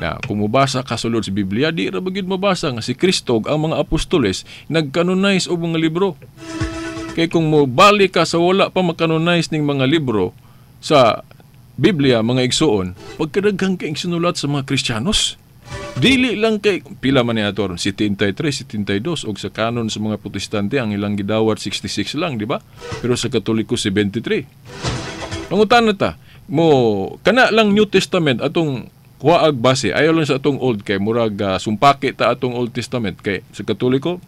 Na kung mobasa ka sulod sa Biblia, di ra ba gyud mabasa nga si Kristo ug ang mga apostoles nagkanonize og mga libro. Kay kung mobalik ka sa wala pa makanonize ning mga libro sa Biblia, mga igsuon, pagkadaghang kay sinulat sa mga Kristiyanos. Dili lang kay pila man ni ato 73, 72, og sa kanon sa mga Protestante ang ilang gidawat 66 lang, di ba? Pero sa Katoliko 73. Pangutana ta, mo kana lang New Testament atong kuhaag base, ayaw lang sa atong Old kay murag sumpaki ta atong Old Testament kay sa Katoliko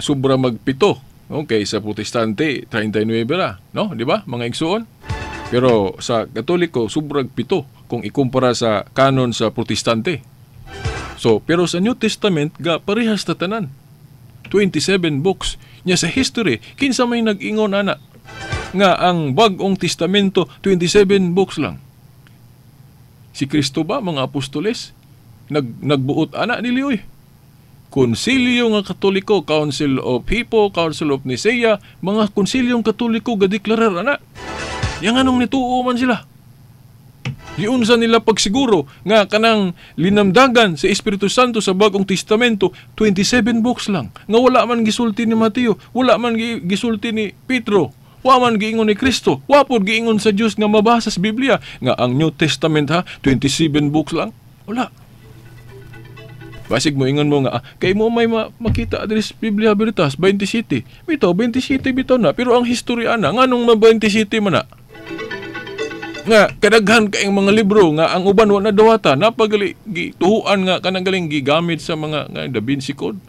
sobra magpito. Okay, sa Protestante 39 ra, no? Di ba? Mga igsuon. Pero sa Katoliko sobrang 7 kung ikumpara sa kanon sa Protestante. So, pero sa New Testament ga parehas ta tanan. 27 books. Nya sa history, kinsa may nag-ingon ana nga ang Bag-ong Testamento 27 books lang? Si Kristo ba, mga apostoles? Nagbuot ana nili oy. Konsilyo nga Katoliko, Council of Hippo, Council of Nicaea, mga konsilyong Katoliko gadeklarar ana. Yang anong nituo man sila. Giunsa nila pagsiguro nga kanang linamdagan sa Espiritu Santo sa Bagong Testamento 27 books lang. Nga wala man gisulti ni Mateo, wala man gisulti ni Pedro, wa man giingon ni Kristo, wa pod giingon sa Dios nga mabasa sa Biblia nga ang New Testament ha 27 books lang. Wala. Basig mo ingon mo nga kay mo may makita diri sa Biblia Veritas 27. Bitaw 27 bitaw na, pero ang history ana nganong ma 27 man na? Nga kadaghan kaayong mga libro nga ang uban wa na dawata, napagali gituhuan nga kanang galing gigamit sa mga nga Da Vinci Code.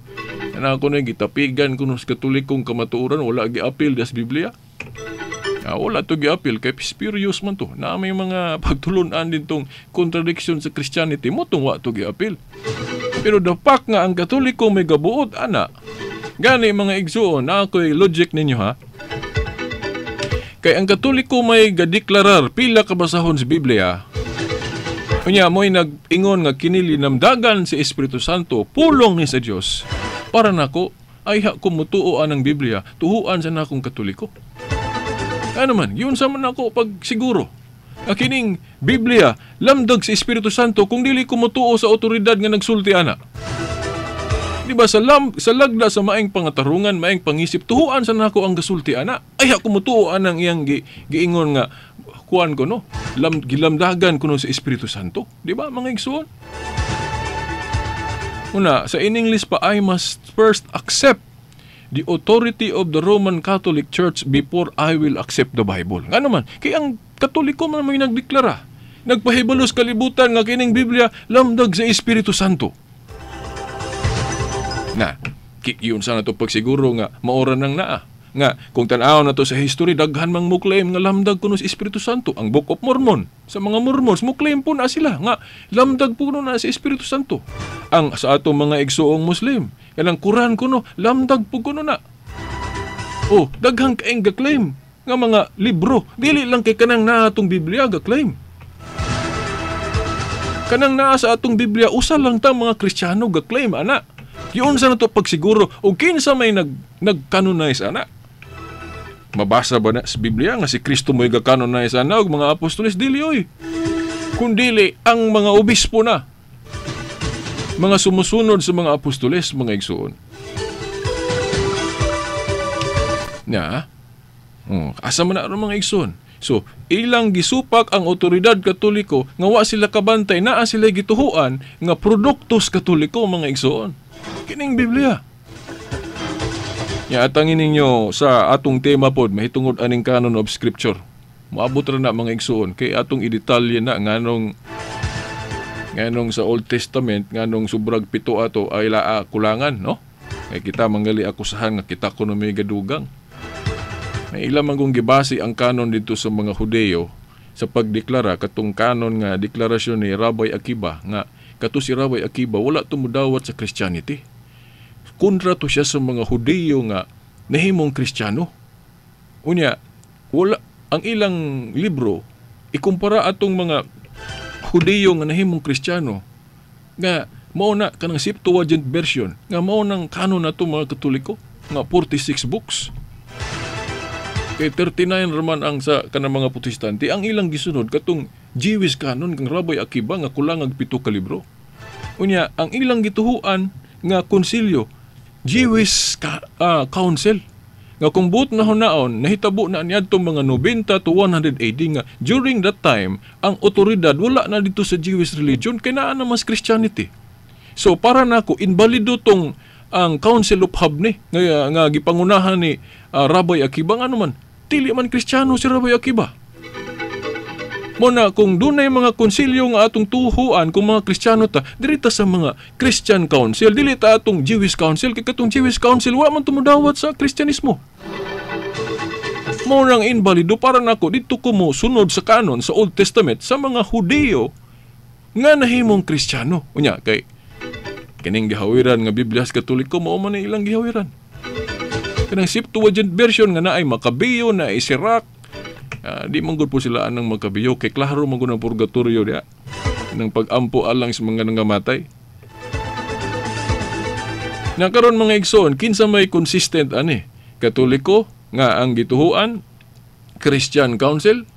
Kana ako na gitapigan kuno sa Katolikong kamatuoran, wala giapil das Biblia. Wala to giapil kay spurious man to. Na may mga pagtulun-an din tong contradiction sa Christianity mo tong wa to giapil. Pero the fact nga ang Katoliko may gabuot ana. Gani mga igsuon, na ako'y logic ninyo ha. Kay ang Katoliko may gadeklarar pila ka basahon sa Biblia. Unya mo'y nag-ingon nga kini linamdagan si Espiritu Santo, pulong ni sa Dios. Para nako ay ha ko mutuo anang Biblia, tuhuan sa nakong Katoliko. Ano man, yun sa man ako pag siguro. Ang kining Biblia, lamdag sa Espiritu Santo kung dili ko mutuo sa otoridad nga nagsulti ana. Di ba sa lagda sa maing pangatarungan, maing pangisip, tuhuan sa nako ang gasulti ana. Ay ako mutuo anang iyang giingon nga kuan ko no, gilamdagan kuno sa Espiritu Santo. Di ba mga igsuon? Una, sa in English pa, I must first accept the authority of the Roman Catholic Church before I will accept the Bible. Ngano man, kay ang Katoliko man may nagdeklara. Nagpahibalos kalibutan nga kining Biblia lamdag sa Espiritu Santo. Na, yun sana to pagsiguro nga maora nang naa. Nga, kung tan-aw na to sa history, daghan mang mo-claim nga lamdag kuno sa Espiritu Santo. Ang Book of Mormon, sa mga Mormons, mo-claim po na sila nga lamdag po na sa Espiritu Santo. Ang sa atong mga igsuong Muslim, kanang Quran kuno, lamdag po kuno na. Oh, daghang kaing ga-claim nga mga libro. Dili lang kay kanang naa atong Biblia ga-claim. Kanang naa sa atong Biblia, usa lang ta mga Kristiyano ga-claim ana. Yun sa nato pagsiguro o kinsa may nag-canonize ana. Mabasa ba na sa Biblia nga si Kristo mo'y ga-canonize ana og mga apostoles? Dili oy. Kundili ang mga obispo na, mga sumusunod sa mga apostoles, mga igsuon. Nya. Oh, asa man na aron mga igsoon? So, ilang gisupak ang otoridad Katoliko nga wa sila kabantay, naa sila gituhuan nga produktos Katoliko mga igsoon. Kining Biblia. Nya atangin ninyo sa atong tema pod mahitungod aning canon of scripture. Moabot ra na mga igsoon kay atong idetalye na nganong sa Old Testament nganong sobrag 7 ato ay laa kulangan, no? Kay kita mangali akusahan nga kita kuno may gadugang. May ilang man kung gibase ang kanon dito sa mga Hudeo sa pagdeklara katong kanon nga deklarasyon ni Rabbi Akiba nga kato si Rabbi Akiba wala tumudawat sa Christianity. Kontra to siya sa mga Hudeo nga nahimong Kristiyano. Unya, wala ang ilang libro ikumpara atong mga Hudeo nga nahimong Kristiyano nga mao na kanang Septuagint version nga mao nang kanon nato mga Katoliko nga 46 books. Kay 39 raman ang sa kanang mga Protestante, ang ilang gisunod katong Jewish canon kang Rabbi Akiba nga kulang ang 7 ka libro. Unya, ang ilang gituhuan nga konsilyo, Jewish Council, nga kung buot na hunaon, nahitabo na niadtong mga 90 to 100 AD nga during that time, ang otoridad wala na dito sa Jewish religion, kay naa na mas Christianity. So para nako invalido tong ang Council of Habne nga gipangunahan ni Rabbi Akiba, nga man dili man Kristiyano si Rabbi Akiba. Muna kung dunay mga konsilyo nga atong tuhuan kung mga Kristiyano ta, diri ta sa mga Christian Council, dili ta atong Jewish Council, kay katong Jewish Council wa man tumudawat sa Kristyanismo. Mao nang invalido para nako didto ko mo sunod sa kanon sa Old Testament sa mga Hudeo nga nahimong Kristiyano. Unya kay kining gihawiran nga Biblia sa Katoliko mao man ilang gihawiran. Kanang Septuagint version nga naay Makabiyo, naay Sirach. Di man gud po sila anang Makabiyo kay klaro man gud ang purgatorio diha nang pag-ampo alang sa mga nangamatay. Na karon mga igsoon, kinsa may consistent ani? Katoliko nga ang gituhuan, Christian Council,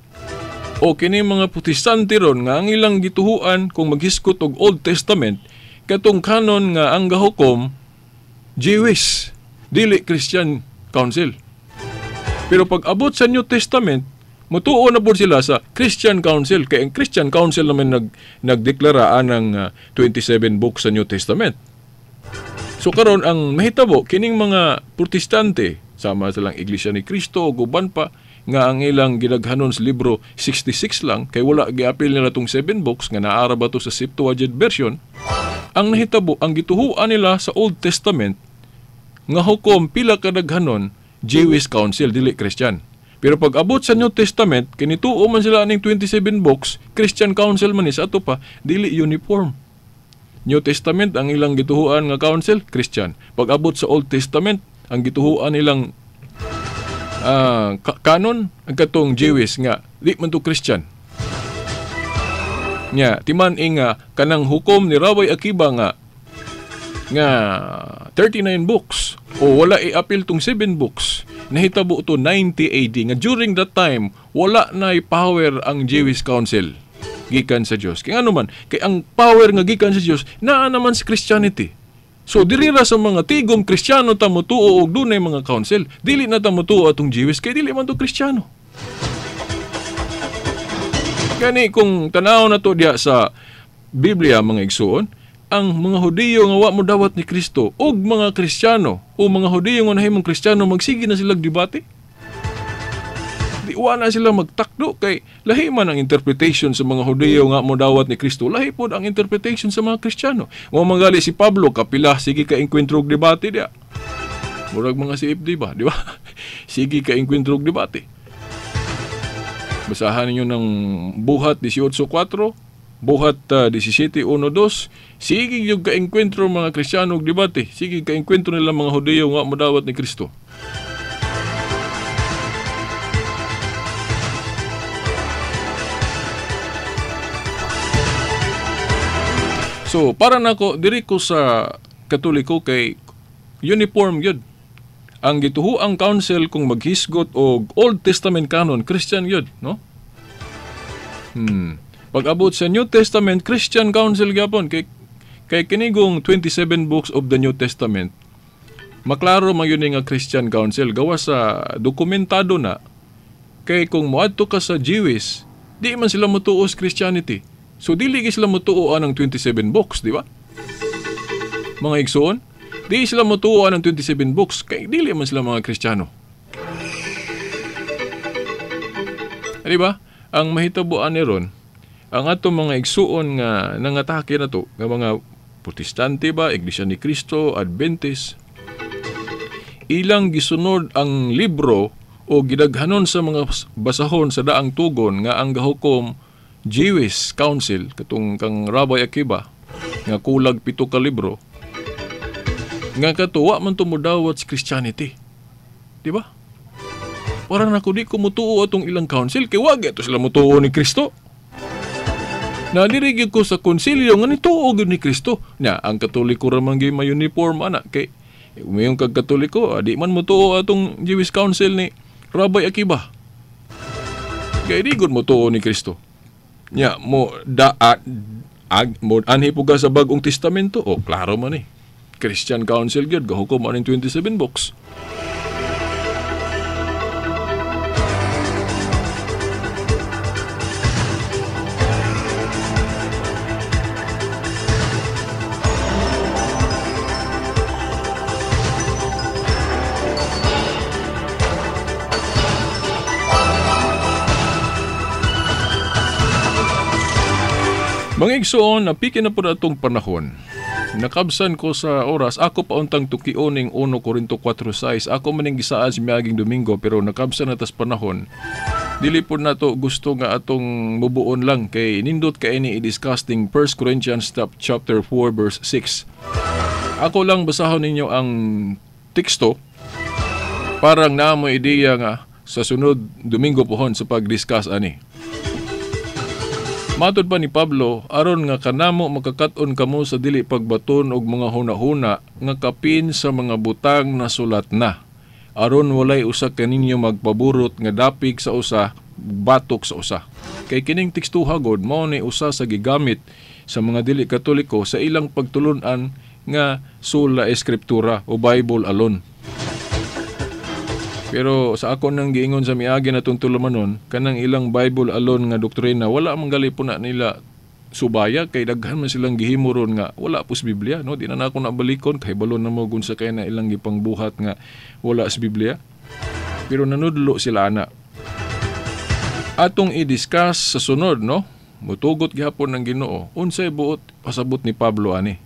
o kini mga Protestante ron nga ang ilang gituhuan kung maghisgot og Old Testament katong kanon nga ang gahukom Jewish, dili Christian Council. Pero pag abot sa New Testament, mutuo na po sila sa Christian Council. Kaya ang Christian Council naman nagdeklara ng 27 books sa New Testament. So karon ang mahitabo kining mga Protestante sama silang Iglesia ni Cristo o guban pa nga ang ilang gidaghanon sa libro 66 lang kay wala giapil nila tong 7 books nga naara ba to sa Septuagint version. Ang nahitabo ang gituhuan nila sa Old Testament nga hukom pila kadaghanon Jewish Council, dili Christian. Pero pag abot sa New Testament, kinituo man sila aning 27 books, Christian Council man ni sa ato pa, dili uniform. New Testament ang ilang gituhuan nga council, Christian. Pag abot sa Old Testament, ang gituhuan nilang canon, ang katong Jewish nga di man to Christian. Nya, timan inga kanang hukom ni Rabbi Akiba nga 39 books o wala i-appeal tong 7 books, nahitabo to 90 AD nga during that time wala na power ang Jewish Council gikan sa Dios. Kay ano man, kay ang power nga gikan sa Dios naa naman sa Christianity. So diri ra sa mga tigom Kristiyano ta motuo og dunay mga council, dili na ta motuo atong Jewish kay dili man to Kristiyano. Kani kung tanaw na to diha sa Biblia mga igsuon, ang mga Hudiyo nga wa mo dawat ni Kristo og mga Kristiyano o mga Hudiyo nga nahimong Kristiyano magsige na silang debate. Di wa na sila magtakdo kay lahi man ang interpretation sa mga Hudiyo nga mo dawat ni Kristo, lahi pod ang interpretation sa mga Kristiyano. Mo mangali si Pablo kapila sige ka engkwentro og debate diha. Murag mga CFD ba, di ba? Sige ka engkwentro og debate. Basahan ninyo ng Buhat 18:4, Buhat 17:1-2. Sige yung kaengkwentro mga Kristiyano og debate. Sige kaengkwentro nila mga Hudiyo nga modawat ni Kristo. So, para nako diri ko sa Katoliko kay uniform gyud. Ang gituhuang council kung maghisgot og Old Testament canon, Christian gyud, no? Pag-abot sa New Testament, Christian Council gyapon kay kinigong 27 books of the New Testament. Maklaro man yun nga Christian Council gawa sa dokumentado na kay kung moadto ka sa Jewish, di man sila motuo sa Christianity. So dili sila motuo ang 27 books, di ba? Mga igsoon, di sila motuo ang 27 books kay dili man sila mga Kristiyano. Di ba? Ang mahitabuan ni ron, ang atong mga igsuon nga nangatake na to, nga mga Protestante ba, Iglesia ni Cristo, Adventist, ilang gisunod ang libro o gidaghanon sa mga basahon sa daang tugon nga ang gahukom Jewish Council, katong kang Rabbi Akiba, nga kulag 7 ka libro, nga katuwa man tumudawat sa Christianity. Di ba? Parang nako di ko mutuo atong ilang council, kay wag ito sila mutuo ni Kristo. Nadirigid ko sa konsilyo nga nituo gyud ni Kristo. Nya, ang Katoliko ra man gyud may uniform ana kay umayong kag Katoliko, di man mutuo atong Jewish Council ni Rabbi Akiba. Kay di gud mutuo ni Kristo. Nya, mo mo anhi po ka sa Bagong Testamento. O, klaro man eh. Christian Council gyud gahukom aning 27 books. Mga igsoon, napiki na po na itong panahon. Nakabsan ko sa oras, ako pauntang tukioning 1 Korinto 4:6. Ako maning gisaad sa miaging Domingo, pero nakabsan na tas panahon. Dili po na to gusto nga atong mubuon lang kay nindot kay ni i-discuss ning 1 Corinthians chapter 4 verse 6. Ako lang basahon ninyo ang teksto parang naamo ideya nga sa sunod Domingo pohon sa pag-discuss ani. Matod pa ni Pablo, aron nga kanamo makakat-on kamo sa dili pagbaton og mga hunahuna nga kapin sa mga butang na sulat na. Aron walay usa kaninyo magpaburot nga dapig sa usa, batok sa usa. Kay kining tekstuha god mao ni usa sa gigamit sa mga dili Katoliko sa ilang pagtulun-an nga sola escriptura o Bible alone. Pero sa ako nang giingon sa miagi na tulumanon, kanang ilang Bible alone nga doktrina, wala man gali po na nila subaya kay daghan man silang gihimo ron nga wala po sa Biblia, no? Di na nako nabalikon kay balon na mo gun sa kay na ilang gipangbuhat nga wala sa Biblia. Pero nanudlo sila ana. Atong i-discuss sa sunod, no? Mutugot gihapon ng Ginoo unsay buot pasabot ni Pablo ani.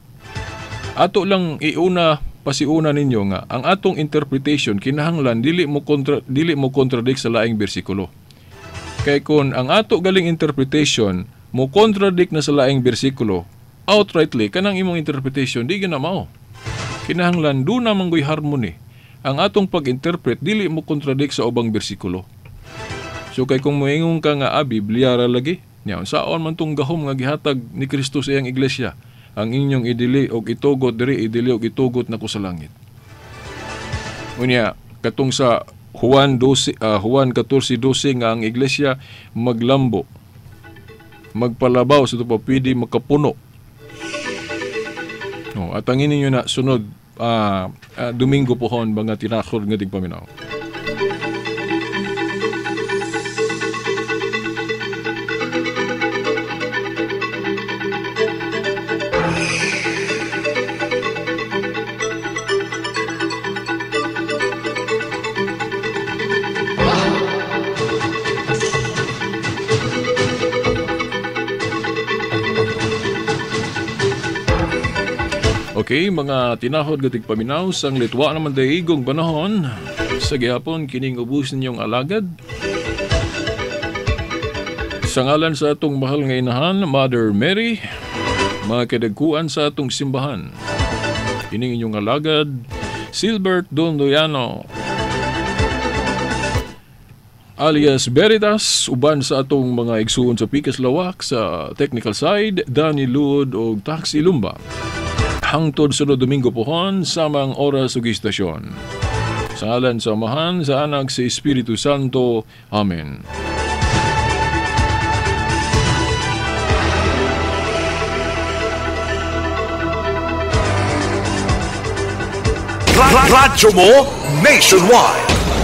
Ato lang iuna pasiuna ninyo nga ang atong interpretation kinahanglan dili mo contradict sa laing bersikulo. Kay kon ang ato galing interpretation mo contradict na sa laing bersikulo, outrightly kanang imong interpretation di gina mao. Kinahanglan do na manggoy harmony. Ang atong pag-interpret dili mo contradict sa ubang bersikulo. So kay kung moingon ka nga Biblia ra lagi, nya unsaon man tong gahom nga gihatag ni Kristo sa iyang iglesia? Ang inyong idili og itugot diri, idili og itugot nako sa langit. Unya katong sa Juan 12, Juan 14:12 nga ang iglesia maglambo, magpalabaw sa tupa pwede makapuno. No, at ang ninyo na sunod Domingo pohon mga tinakor nga tigpaminaw. Okay, mga tinahod nga tigpaminaw, sang litwa naman daigong panahon. Sa gihapon, kining ubos ninyong alagad. Sa ngalan sa atong mahal nga inahan, Mother Mary, mga kadagkuan sa atong simbahan. Kining inyong alagad, Silbert Dondoyano, alias Veritas, uban sa atong mga igsuon sa Pikas Lawak sa technical side, Danny Luod og Taxi Lumba. Hangtod sunod Domingo pohon, samang oras ug istasyon. Sa ngalan sa Amahan, sa Anak, sa Espiritu Santo. Amen. Radyo mo nationwide.